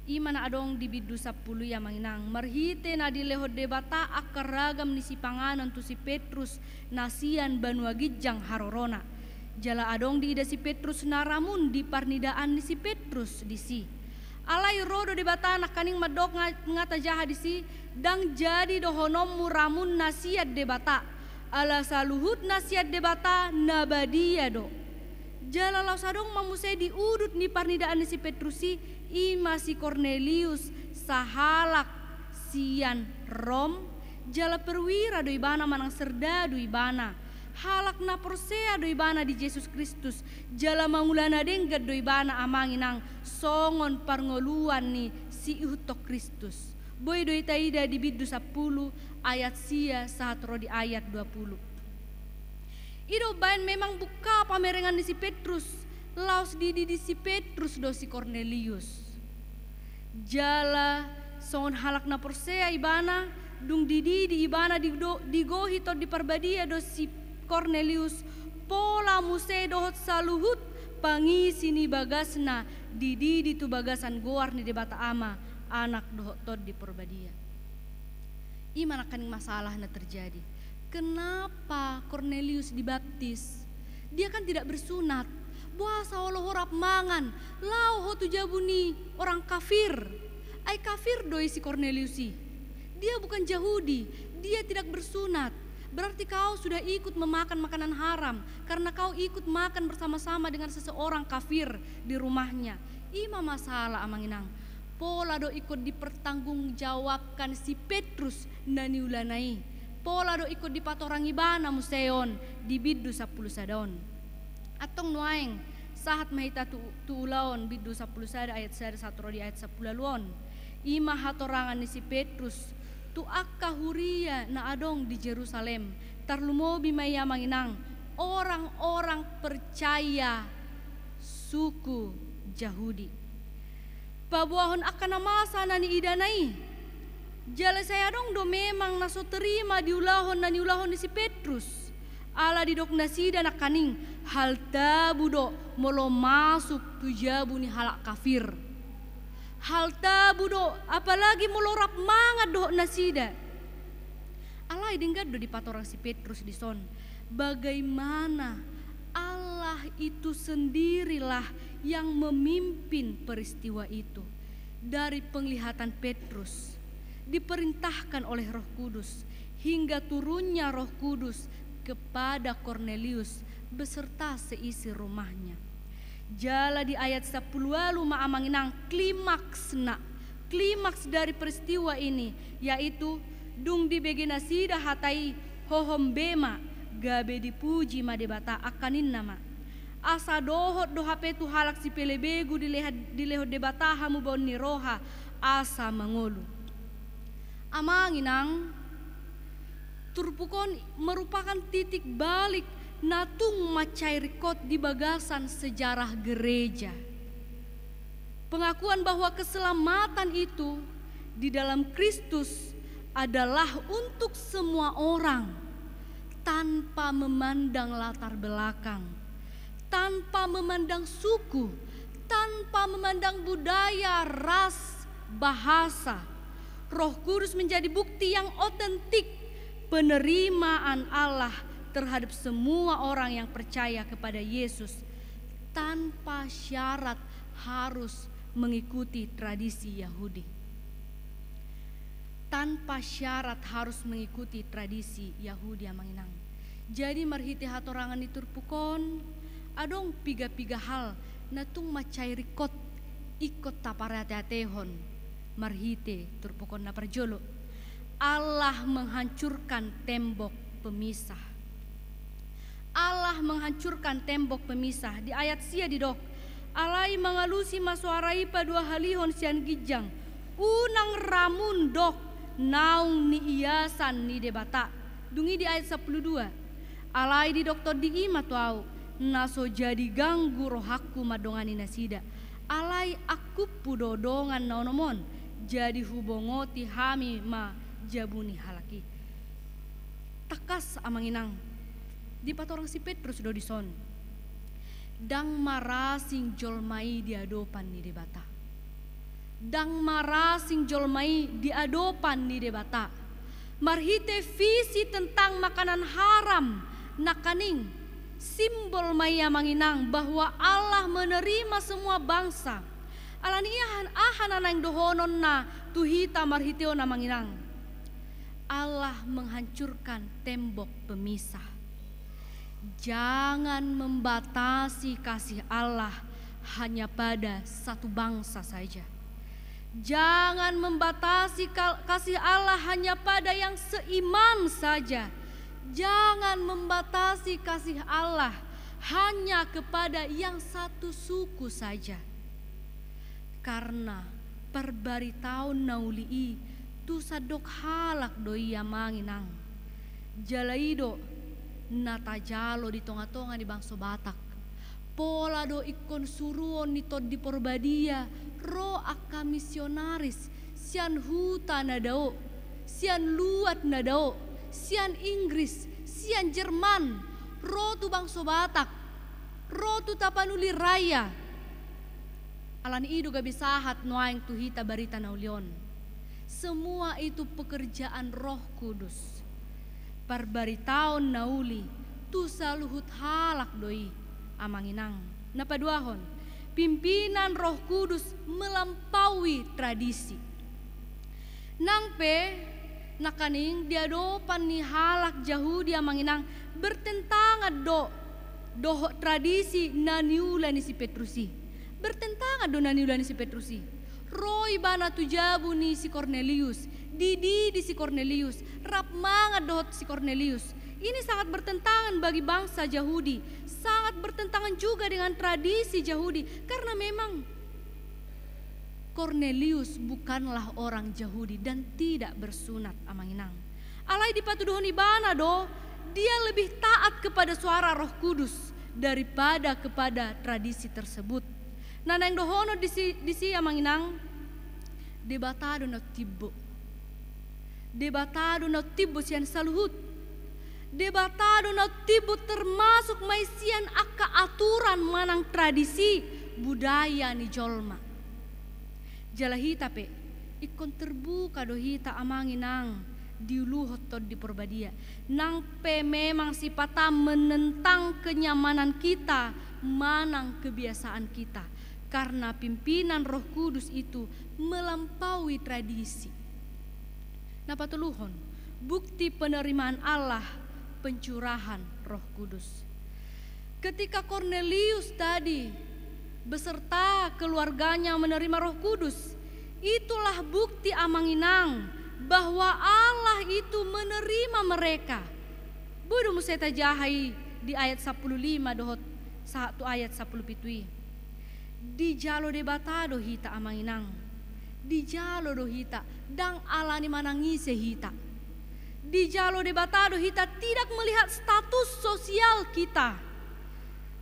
I ma na adong di bindu sampulu i, amang inang, marhite na dilehon Debata angka ragam ni sipanganon tu si Petrus na sian banua ginjang harorona. Jala adong diida si Petrus na ramun di parnidaan ni si Petrus disi. Alai ro do Debata nangkaning mandok nga, nga tajaha disi, ndang jadi dohononmu ramun na sian Debata. Ala saluhut na sian Debata na badia do. Jala laos adong ma muse di udut ni parnidaan ni si Petrus i, i ma si Kornelius, sahalak sian Rom, jala perwira do ibana manang serdadu ibana. Halak na porsea do ibana di Jesus Kristus, jala mangula na denggan do ibana, amang inang, songon parngoluan ni siihuthon Kristus. Boi do i taida di bindu sampulu ayat sia sahat ro di ayat dua pulu. I do umbaen memang bungka pamerengan ni si Petrus, laos dididi si Petrus do si Kornelius. Jala songon halak na porsea ibana, dung dididi ibana dido-, digohi Tondi Parbadia do si Kornelius, pola muse dohot saluhut pangisi ni bagasna dididi tu bagasan goar ni Debata Ama, Anak dohot Tondi Parbadia. I ma nangkaning masalah na terjadi. Kenapa Kornelius dibaptis? Dia kan tidak bersunat. Boasa olo ho rap mangan, laho ho tu jabu ni orang kafir. Ai kafir do i si Kornelius i. Dia bukan Jahudi, dia tidak bersunat. Berarti kau sudah ikut memakan makanan haram karena kau ikut makan bersama-sama dengan seseorang kafir di rumahnya. I ma masalah, amang inang. Pola do ingkon dipertanggungjawabkan si Petrus na niulana i. Pola do ingkon dipatorang ibana muse on di bindu sampulu sada on. Antong nuaeng, sahat ma hita tu, tu Ulaon bindu sampulu sada ayat sada sahat ro di ayat sampulu ualu on. I ma hatorangan ni si Petrus tu angka huria na adong di Jerusalem, tarlumobi ma i, amang inang, orang-orang percaya suku Jahudi. Paboahon angka na masa na niidana i. Jala sai adong do memang na so terima diulahon na niulahon ni si Petrus. Ala didok nasida nangkaning, hal tabu do molo masuk tu jabu ni halak kafir. Hal tabu do, apalagi molo rap mangan dohot nasida. Alai denggan do dipatorang si Petrus dison, bagaimana Allah itu sendirilah yang memimpin peristiwa itu. Dari penglihatan Petrus, diperintahkan oleh Roh Kudus, hingga turunnya Roh Kudus kepada Kornelius beserta seisi rumahnya. Jala di ayat sampulu ualu ma, amang inang, klimaksna. Klimaks dari peristiwa ini, yaitu dung dibege nasida hata i, hohom be ma, gabe dipuji ma Debata, angka ninna ma. Asa dohot do hape tu halak sipelebegu dileha-, dilehon Debata hamubaon ni roha, asa mangolu. Amang inang, turpuk on merupakan titik balik na tung mansai ringkot di bagasan sejarah gereja. Pengakuan bahwa keselamatan itu di dalam Kristus adalah untuk semua orang, tanpa memandang latar belakang, tanpa memandang suku, tanpa memandang budaya, ras, bahasa. Roh Kudus menjadi bukti yang otentik penerimaan Allah terhadap semua orang yang percaya kepada Yesus tanpa syarat harus mengikuti tradisi Yahudi. Tanpa syarat harus mengikuti tradisi Yahudi, amang inang. Jadi marhite hatorangan ni turpuk on, adong piga-piga hal na tung mansai ringkot ingkon taparateatehon marhite turpuk on. Na parjolo, Allah menghancurkan tembok pemisah. Allah menghancurkan tembok pemisah. Di ayat sia didok, alai mangalusi ma soara i paduahalihon sian ginjang, unang ra mundok naung niiasan ni Debata. Dung i di ayat sampulu dua, alai didok Tondi i ma tu ahu, na so jadi ganggu rohangku mandongani nasida. Alai angkuphu do dongan na onom on, jadi hubongoti hami ma jabu ni halak i. Tangkas, amang inang, dipatorang si Petrus do dison. Ndang marasing jolma i di adopan ni Debata. Ndang marasing jolma i di adopan ni Debata. Marhite visi tentang makanan haram nangkaning, simbol ma i, amang inang, bahwa Allah menerima semua bangsa. Alani i aha, aha na naeng dohononna tu hita marhite on, amang inang? Allah menghancurkan tembok pemisah. Jangan membatasi kasih Allah hanya pada satu bangsa saja. Jangan membatasi kal-, kasih Allah hanya pada yang seiman saja. Jangan membatasi kasih Allah hanya kepada yang satu suku saja. Karna parbaritaon na uli i tu sandok halak do i, amang inang. Jala i do na tajalo di tongatonga ni bangso Batak. Pola do ingkon suruon ni Tondi Porbadia ro angka misionaris sian huta na dao, sian luat na dao, sian Inggris, sian Jerman, ro tu bangso Batak, ro tu Tapanuli Raya. Alani i do gabe sahat nuaeng tu hita barita na uli on. Semua itu pekerjaan Roh Kudus. Parbaritaon na uli tu saluhut halak do i, amang inang. Na paduahon, pimpinan Roh Kudus melampaui tradisi. Nang pe nangkaning di adopan ni halak Jahudi, amang inang, bertentangan do dohot tradisi na niula ni si Petrus i. Bertentangan do na niula ni si Petrus i. Ro ibana tu jabu ni si Kornelius, dididi si Kornelius, rap mangan dohot si Kornelius. Ini sangat bertentangan bagi bangsa Jahudi, sangat bertentangan juga dengan tradisi Jahudi, karena memang Kornelius bukanlah orang Jahudi dan tidak bersunat, amang inang. Alai dipatuduhon ibana do, dia lebih taat kepada suara Roh Kudus daripada kepada tradisi tersebut. Na naeng dohonon disi, disi, amang inang, Debata do na timbo. Debata do na timbo sian saluhut. Debata do na timbo termasuk ma i sian angka aturan manang tradisi budaya ni jolma. Jala hita pe, ingkon terbuka do hita, amang inang, diuluhon Tondi Porbadia. Nang pe memang sipata menentang kenyamanan kita manang kebiasaan kita. Karena pimpinan Roh Kudus itu melampaui tradisi. Na patoluhon, bukti penerimaan Allah, pencurahan Roh Kudus. Ketika Kornelius tadi beserta keluarganya menerima Roh Kudus, itulah bukti, amang inang, bahwa Allah itu menerima mereka. Boi do muse tajaha i di ayat sampulu lima dohot sahat tu ayat sampulu pitu i. Dijalo Debata do hita, amang inang. Dijalo do hita, ndang alani manang ise hita. Dijalo Debata do hita tidak melihat status sosial kita.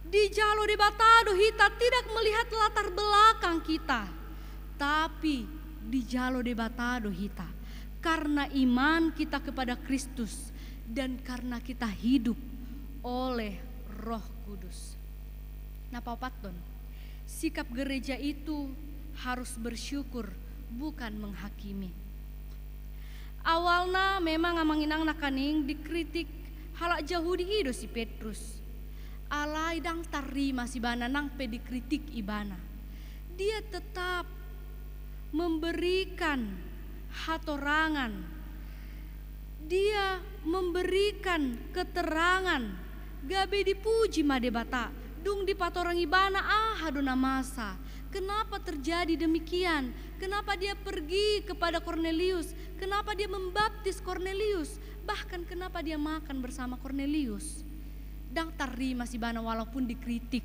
Dijalo Debata do hita tidak melihat latar belakang kita. Tapi dijalo Debata do hita karena iman kita kepada Kristus dan karena kita hidup oleh Roh Kudus. Na paopathon, sikap gereja itu harus bersyukur, bukan menghakimi. Awalna memang, amang inang, nangkaning dikritik halak Jahudi i do si Petrus. Alai ndang tarrimas ibana nang pe dikritik ibana. Dia tetap memberikan hatorangan. Dia memberikan keterangan, gabe dipuji ma Debata. Dung dipatorang ibana aha do na masa, Kenapa terjadi demikian? Kenapa dia pergi kepada Kornelius? Kenapa dia membaptis Kornelius? Bahkan kenapa dia makan bersama Kornelius? Ndang tarrimas ibana walaupun dikritik,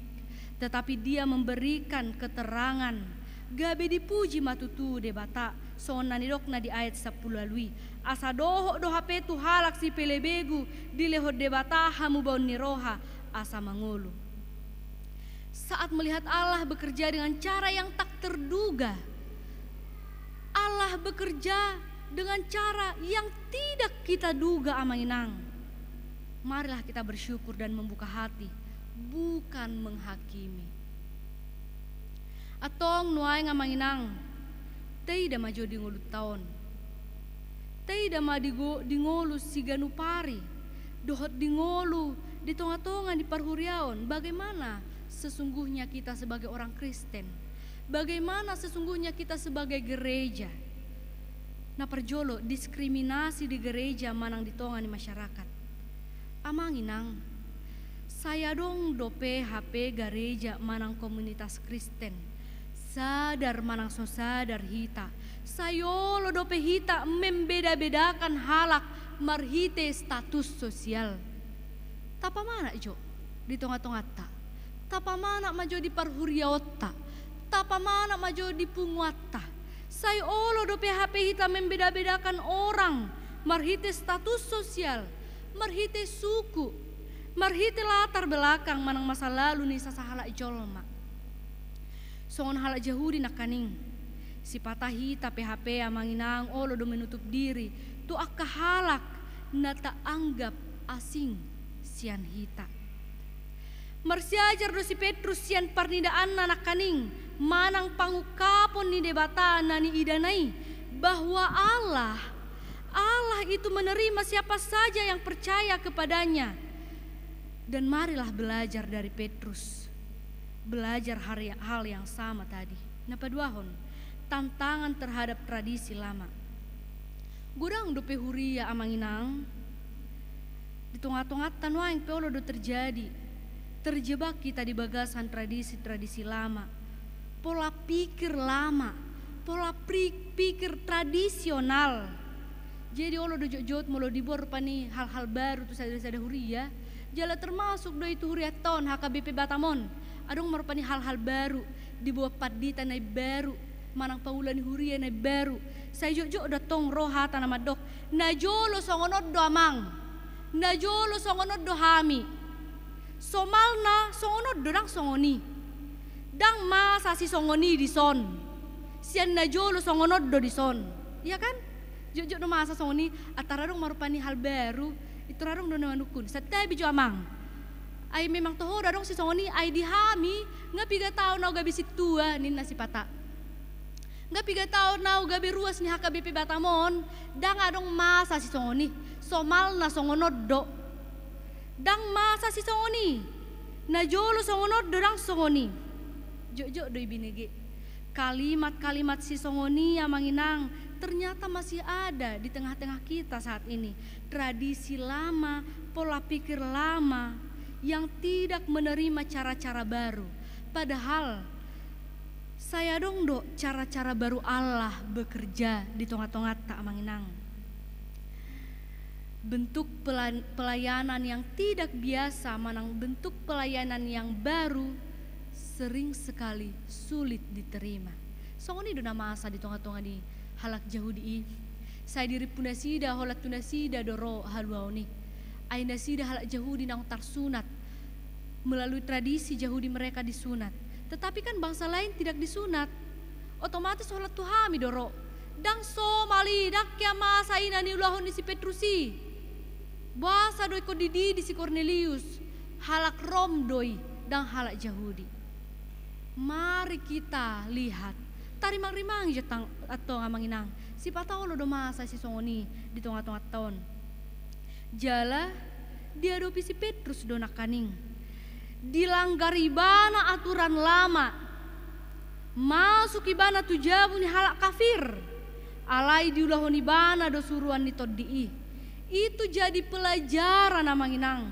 tetapi dia memberikan keterangan. Gabe dipuji ma tutu Debata, songon na nidokna di ayat sampulu ualu i. Asa dohot do hape tu halak sipelebegu dilehon Debata hamubaon ni roha asa mangolu. Saat melihat Allah bekerja dengan cara yang tak terduga, Allah bekerja dengan cara yang tidak kita duga, Amang Inang. Marilah kita bersyukur dan membuka hati, bukan menghakimi. Antong nuaeng, Amang Inang, taida ma jo di ngolunta on. Taida ma di go-, di ngolu siganup ari, dohot di ngolu di tonga-tonga ni parhuriaon, bagaimana sesungguhnya kita sebagai orang Kristen? Bagaimana sesungguhnya kita sebagai gereja? Na parjolo, diskriminasi di gereja manang di tonga ni masyarakat. Amang Inang, sai adong dope hape gareja manang komunitas Kristen, sadar manang so sadar hita, sai olo dope hita membeda-bedakan halak marhite status sosial. Tapamanat jo di tonga-tonganta, tapamanat ma jo di parhuriaonta, tapamanat ma jo di punguanta. Sai olo dope hape hita membeda-bedakan orang marhite status sosial, marhite suku, marhite latar belakang manang masa lalu ni sasahalak jolma. Songon halak Jahudi nangkaning, sipata hita pe hape, Amang Inang, olo do menutup diri tu angka halak na taanggap asing sian hita. Marsiajar do si Petrus sian parnidaanna nangkaning manang pangungkapon ni Debata na niidana i, bahwa Allah, Allah itu menerima siapa saja yang percaya kepada-Nya. Dan marilah belajar dari Petrus. Belajar hari-, hal yang sama tadi. Na paduahon, tantangan terhadap tradisi lama. Godang dope huria, Amang Inang. Di tonga-tonganta nuaeng pe olo do terjadi. Terjebak hita di bagasan tradisi-tradisi lama. Pola pikir lama. Pola pri-, pikir tradisional. Jadi olo do jotjot molo diboan rupani hal-hal baru tu sada-sada huria. Jala termasuk do i tu hurianta on, H K B P Batam on. Adong ma rupani hal-hal baru, diboan pandita na imbaru, manang paula ni huria na imbaru. Sai jotjot do antong ro hata na mandok, na jolo songon on do amang, na jolo songon on do hami. Somalna songon on do, ndang songon i. Ndang masa sisongon i dison. Sian na jolo songon on do dison. Iya kan? Jotjot do masa songon i, antara adong ma rupani hal baru, pintor adong do na manungkun. Santabi jo amang. Ai memang toho do adong sisongon i, ai di hami, nga piga taon au gabe sintua, ninna sipata. Nga piga taon au gabe ruas ni H K B P Batam on, ndang adong masa sisongon i, somalna songon on do. Ndang masa sisongon i, na jolo songon on do, ndang songon i. Jotjot do i binege. Kalimat-kalimat sisongon i, Amang Inang, ternyata masih ada di tengah-tengah kita saat ini. Tradisi lama, pola pikir lama yang tidak menerima cara-cara baru. Padahal sai adong do cara-cara baru Allah bekerja di tonga-tonganta, Amang Inang. Bentuk pelan-, pelayanan yang tidak biasa manang bentuk pelayanan yang baru sering sekali sulit diterima. Songon i do na masa di tonga-tonga ni halak Jahudi i. Sai dirimpu nasida holan tu nasida do ro haluaon i. Ai nasida halak Jahudi naung tarsunat. Melalui tradisi Jahudi mereka disunat. Tetapi kan bangsa lain tidak disunat. Otomatis holan tu hami do ro. Ndang somal i, ndang hea masa i na niulahon ni si Petrus i. Boasa do ingkon dididi si Kornelius? Halak Rom do i, ndang halak Jahudi. Mari kita lihat. Tarimang-rimangi jo antong, Amang Inang. Sipata olo do masa sisongon i di tonga-tonganta on. Jala diadopi si Petrus do nangkaning. Dilanggar ibana aturan lama. Masuk ibana tu jabu ni halak kafir. Alai diulahon ibana do suruan ni Tondi i. Itu jadi pelajaran, Amang Inang.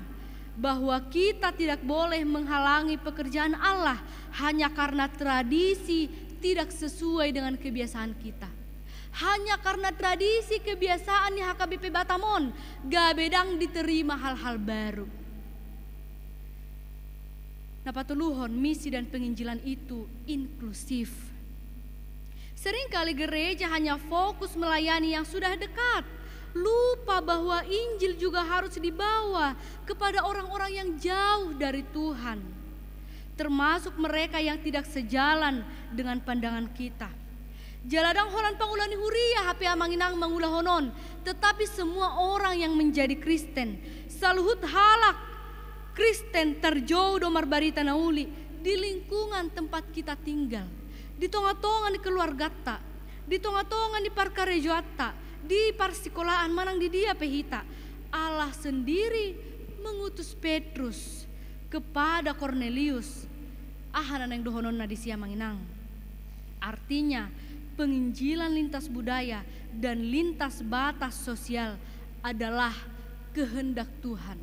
bahwa kita tidak boleh menghalangi pekerjaan Allah hanya karena tradisi tidak sesuai dengan kebiasaan kita. Hanya karena tradisi kebiasaan ni H K B P Batam on, gabe ndang diterima hal-hal baru. Na patoluhon, misi dan penginjilan itu inklusif. Seringkali gereja hanya fokus melayani yang sudah dekat, lupa bahwa Injil juga harus dibawa kepada orang-orang yang jauh dari Tuhan, termasuk mereka yang tidak sejalan dengan pandangan kita. Jala ndang holan pangula ni huria hape, amang inang, mangulahon on, tetapi semua orang yang menjadi Kristen, saluhut halak Kristen tarjou do marbarita na uli di lingkungan tempat kita tinggal, di tonga-tonga ni keluargata, di tonga-tonga ni parkarejoanta, di parsikolaan manang di dia pe hita. Allah sendiri mengutus Petrus kepada Kornelius. Aha na naeng dohononna disi, amang inang? Artinya, penginjilan lintas budaya dan lintas batas sosial adalah kehendak Tuhan.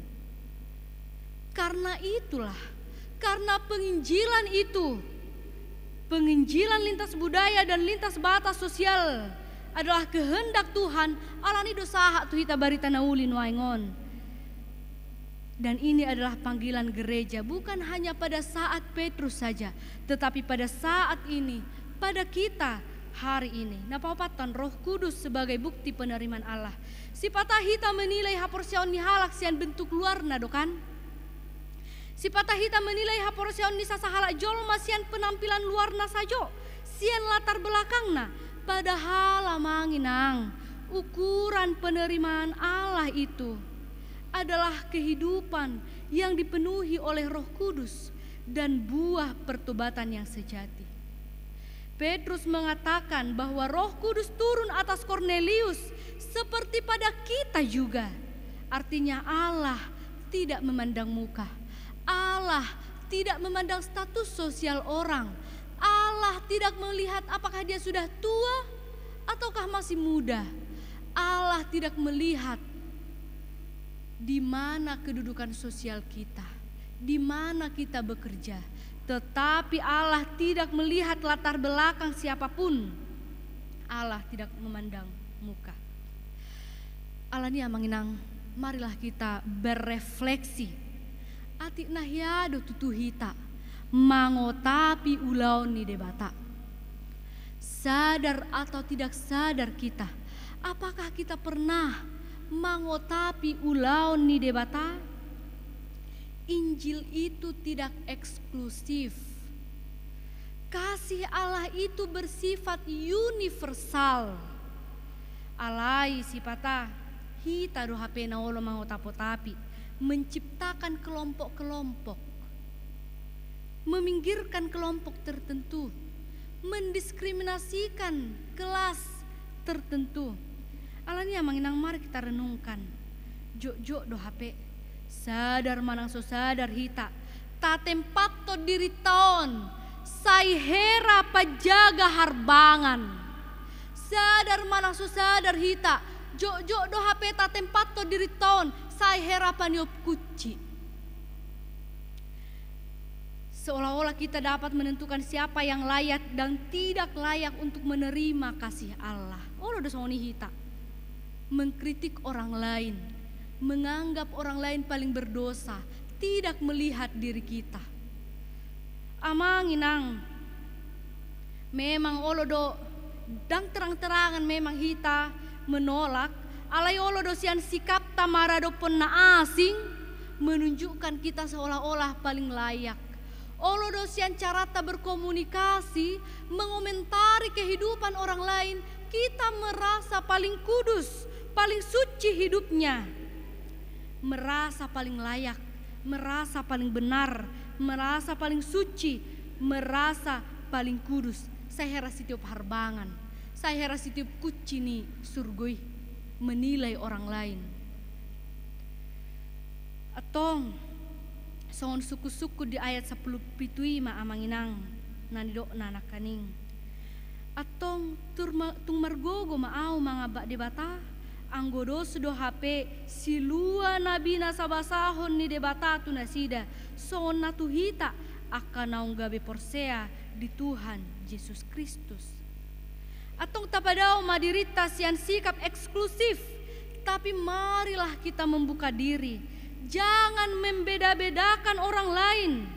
Karena itulah, karena penginjilan itu, penginjilan lintas budaya dan lintas batas sosial adalah kehendak Tuhan, alani do sahat tu hita barita na uli nuaeng on. Dan ini adalah panggilan gereja, bukan hanya pada saat Petrus saja, tetapi pada saat ini, pada kita hari ini. Na paopathon, Roh Kudus sebagai bukti penerimaan Allah. Sipata hita menilai haporseaon ni halak sian bentuk luarna do kan? Sipata hita menilai haporseaon ni sasahalak jolma sian penampilan luarna sajo, sian latar belakangna. Padahal, amang inang, ukuran penerimaan Allah itu adalah kehidupan yang dipenuhi oleh Roh Kudus dan buah pertobatan yang sejati. Petrus mengatakan bahwa Roh Kudus turun atas Kornelius seperti pada kita juga. Artinya, Allah tidak memandang muka. Allah tidak memandang status sosial orang. Allah tidak melihat apakah dia sudah tua ataukah masih muda. Allah tidak melihat di mana kedudukan sosial kita, di mana kita bekerja. Tetapi Allah tidak melihat latar belakang siapapun. Allah tidak memandang muka. Alani, amang inang, marilah kita berefleksi. Atik na hea do tutu hita mangotapi ulaon ni Debata? Sadar atau tidak sadar kita, apakah kita pernah mangotapi ulaon ni Debata? Injil itu tidak eksklusif. Kasih Allah itu bersifat universal. Alai sipata hita do hape na olo mangotap-otapi, menciptakan kelompok-kelompok, meminggirkan kelompok tertentu, mendiskriminasikan kelas tertentu. Alani, amang inang, mari kita renungkan. Jotjot do hape, sadar manang so sadar hita, tatempathon dirinta on sai hera panjaga harbangan. Sadar manang so sadar hita, jotjot do hape tatempathon dirinta on sai hera paniop kunci. Seolah-olah kita dapat menentukan siapa yang layak dan tidak layak untuk menerima kasih Allah. Olo do songon i hita. Mengkritik orang lain, menganggap orang lain paling berdosa, tidak melihat diri kita. Amang inang, memang olo do, ndang terang-terangan memang hita menolak, alai olo do sian sikapta maradophon na asing menunjukkan kita seolah-olah paling layak. Olo do sian carata berkomunikasi, mengomentari kehidupan orang lain, kita merasa paling kudus, paling suci hidupnya, merasa paling layak, merasa paling benar, merasa paling suci, merasa paling kudus. Sai hera sitiop harbangan, sai hera sitiop kunci ni surgo i menilai orang lain. Antong, songon sungkun-sungkun di ayat sampulu pitu i ma, amang inang, na nidokna nangkaning. Antong, tung ma-, tung margogo ma ahu mangambak Debata, Anggo dos do hape silua na binasabasahon ni Debata tu nasida, songon na tu hita angka naung gabe porsea di Tuhan Jesus Kristus. Antong tapadao ma dirinta sian sikap eksklusif, tapi marilah kita membuka diri. Jangan membeda-bedakan orang lain.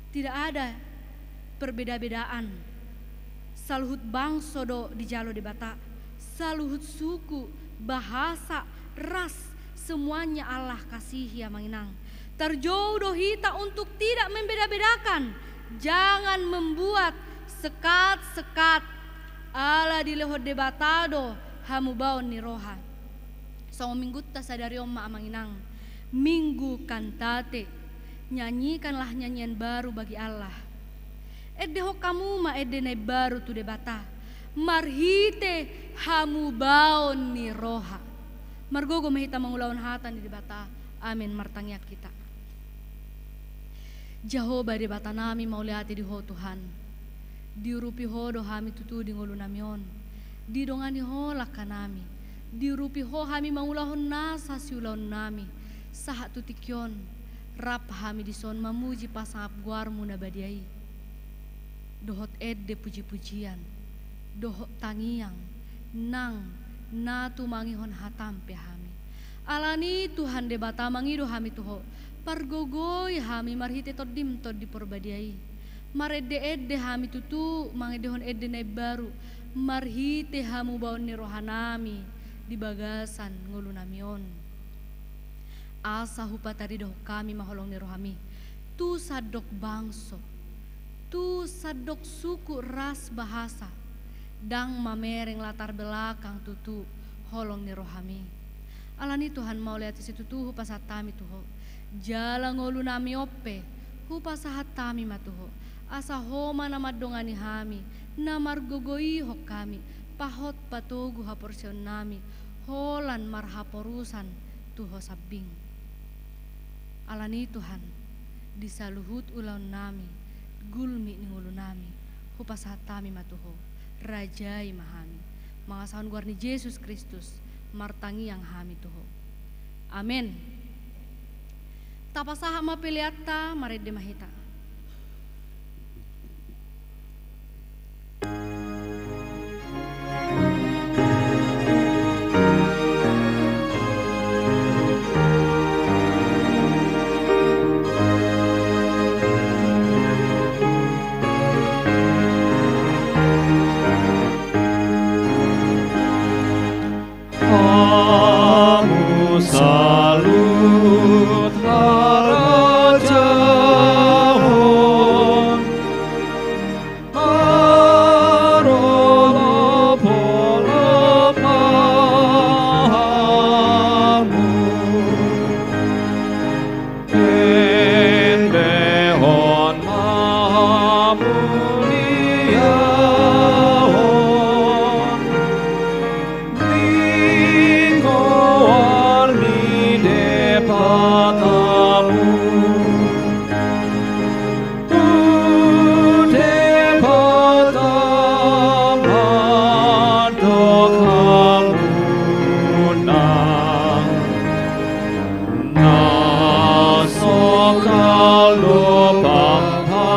Tidak ada perbeda-bedaan. Saluhut bangso do dijalo Debata, saluhut suku, bahasa, ras, semuanya Allah kasihi, Amang Inang. Tarjou do hita untuk tidak membeda-bedakan. Jangan membuat sekat-sekat. Ala dilehon Debata do hamubaon ni roha. Songon minggunta sadari on ma, Amang Inang, Minggu Kantate. Nyanyikanlah nyanyian baru bagi Allah. Endehon hamu ma ende na imbaru tu Debata marhite hamubaon ni roha. Margogo ma hita mangulahon hata ni Debata. Amen. Martangiang hita. Jahowa Debatanami, mauliate di Ho Tuhan. Diurupi Ho do hami tutu di ngolunami on. Didongani Ho langkanami. Diurupi Ho hami mangulahon nasa siulaonnami. Sahat tu tingki on, rap hami dison mamuji pasangap goarMu na badia i. Dohot ende puji-pujian, dohot tangiang, nang na tumangihon hataM pe hami. Alani Tuhan Debata, mangido hami tu Ho, pargogoi hami marhite TondiM Tondi Porbadia i. Marende-ende hami tutu mangendehon ende na imbaru, marhite hamubaon ni rohanami di bagasan ngolunami on. Asa hupataridahon hami ma holong ni rohaMi tu sandok bangso, tu sandok suku ras bahasa, ndang mamereng latar belakang tutu holong ni rohaMi. Alani Tuhan, mauliate situtu hupasahat hami tu Ho. Jala ngolunami on pe hupasahat hami ma tu Ho. Asa Ho ma na mandongani hami, na margogoihon hami, pahot patogu haporseaonnami, holan marhaporusan tu Ho sambing. Alani Tuhan, di saluhut ulaonnami, gulmit ni ngolunami, hupasahat hami ma tu Ho, rajai ma hami. Mangasahon goar ni Jesus Kristus, martangiang hami tu Ho. Amen. Tapasahat ma peleanta, marende ma hita. Hamu saluhut harajaon, marolopolop ma hamu. Endehon ma hamuliaon di goar ni Debatamu. Tu Debata mandok hamu nang na songkal do pangpainami.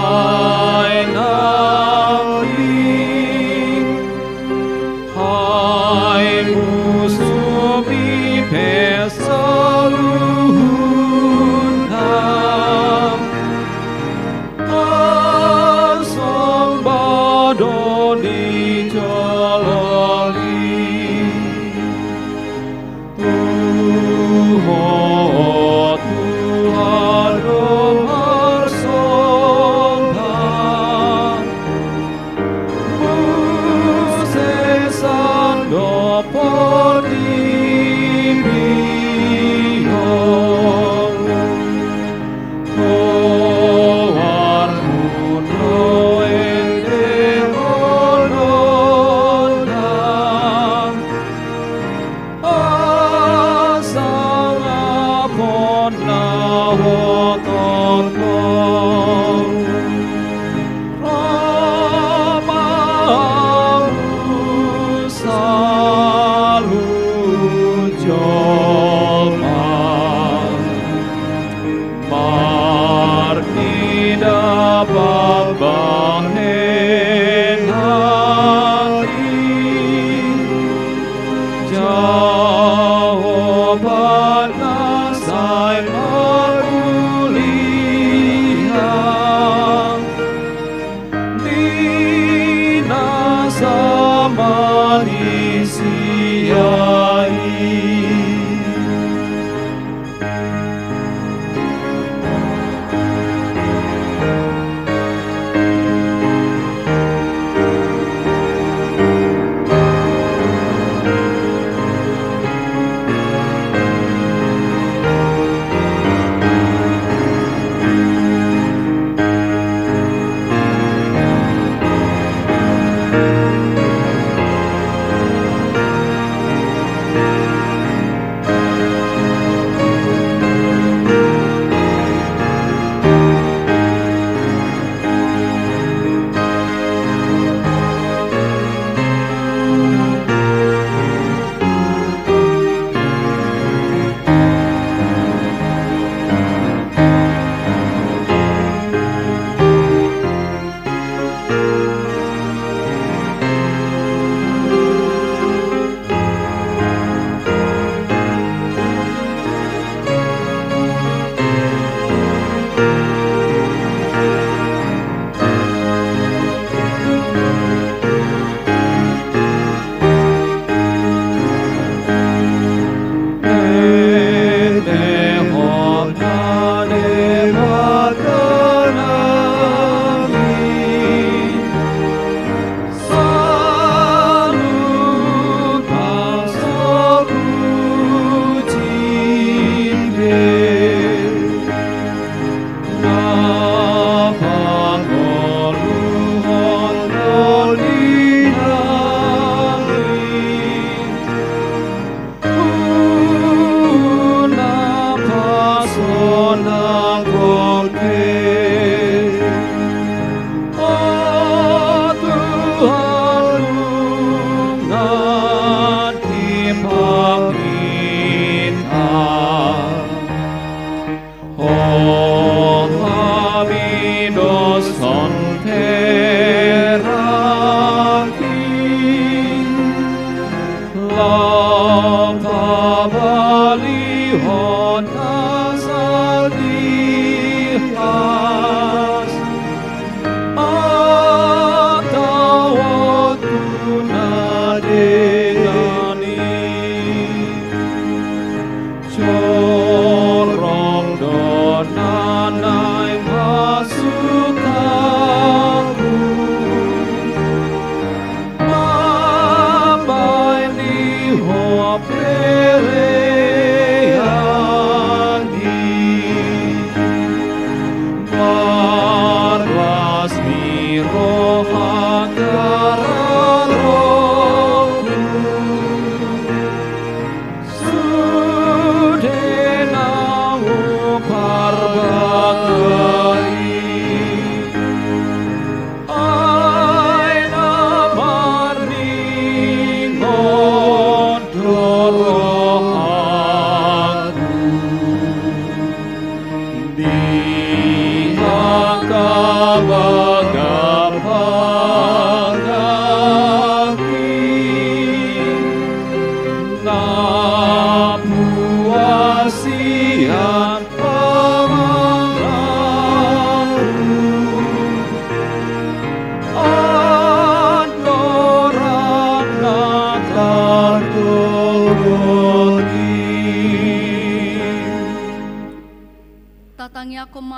Hai musumi pe saluhutna, marsomba do di jolo i. Tu Ho Tuhan do marsomba, muse sandok portibi on. Goarmu do endehononna, asa ngapon na hototong. Ro ma hamu saluhut.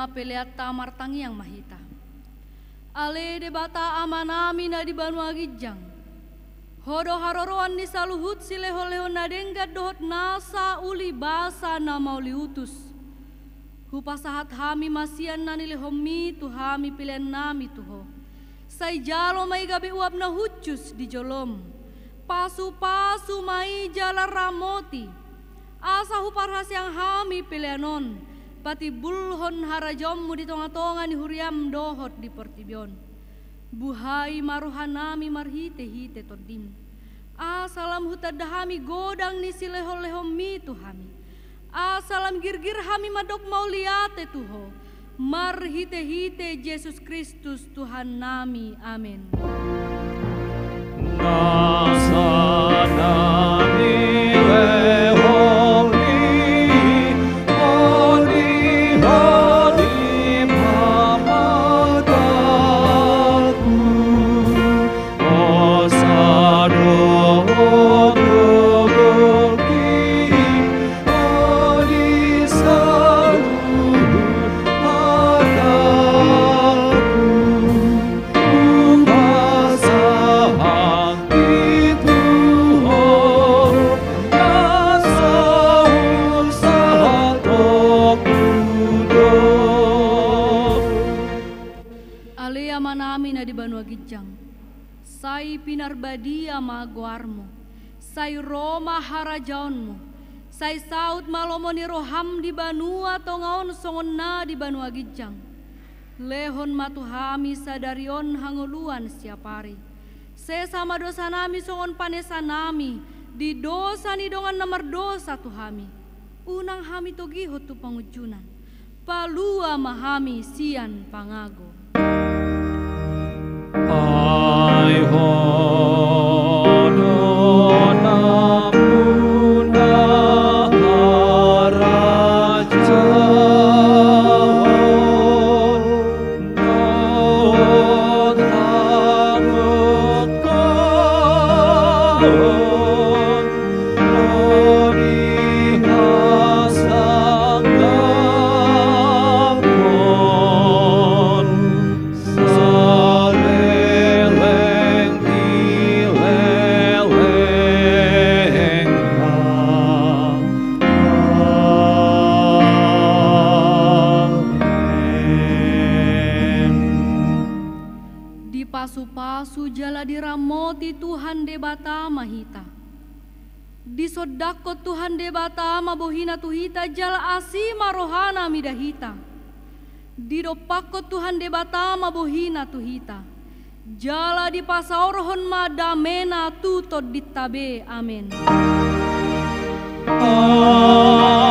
Peleanta, martangiang ma hita. Ale Debata Amanami na di banua ginjang, Ho do haroroan ni saluhut silehonlehon na denggan dohot nasa uli basa na mauliutus. Hupasahat hami ma sian na nilehonMi tu hami peleannami tu Ho. Sai jalo ma i gabe uap na hushus di joloM. Pasupasu ma i jala ramoti, asa huparhaseang hami pelean on patimbulhon harajaonMu di tongatonga ni huriaM dohot di portibi on. Buhai ma rohanami marhitehite TondiM, asa lam hutanda hami godang ni silehonlehonMi tu hami, asa lam girgir hami mandok mauliate tu Ho, marhitehite Jesus Kristus Tuhannami. Amen. Nasa na nilehonMi, hodi, hodi ma hatangku. Hosa do gokhonMi, hodi saluhut hatangku. Hupasahat i tu Ho, na saur sahat tontu do. Ale Amanami na di banua ginjang, sai pinarbadia ma goarMu. Sai ro ma harajaonMu. Sai saut ma lomo ni rohaM di banua tonga on songon na di banua ginjang. Lehon ma tu hami sadari on hangoluan siapari. Sesa ma dosanami songon panesanami di dosa ni dongan na mardosa tu hami. Unang hami togihon tu pangunjunan. Palua ma hami sian pangago. Ai Ho do nampuna harajaon dohot hagogoon, ro di hasanggapon saleleng ni lelengna. Amen. Dipasupasu jala diramoti Tuhan Debata ma hita. Disondangkon Tuhan Debata ma bohiNa tu hita jala asi ma rohaNa mida hita. Didompakkon Tuhan Debata ma bohiNa tu hita, jala dipasaorhon ma dameNa tu tondinta be. Amen. Amen.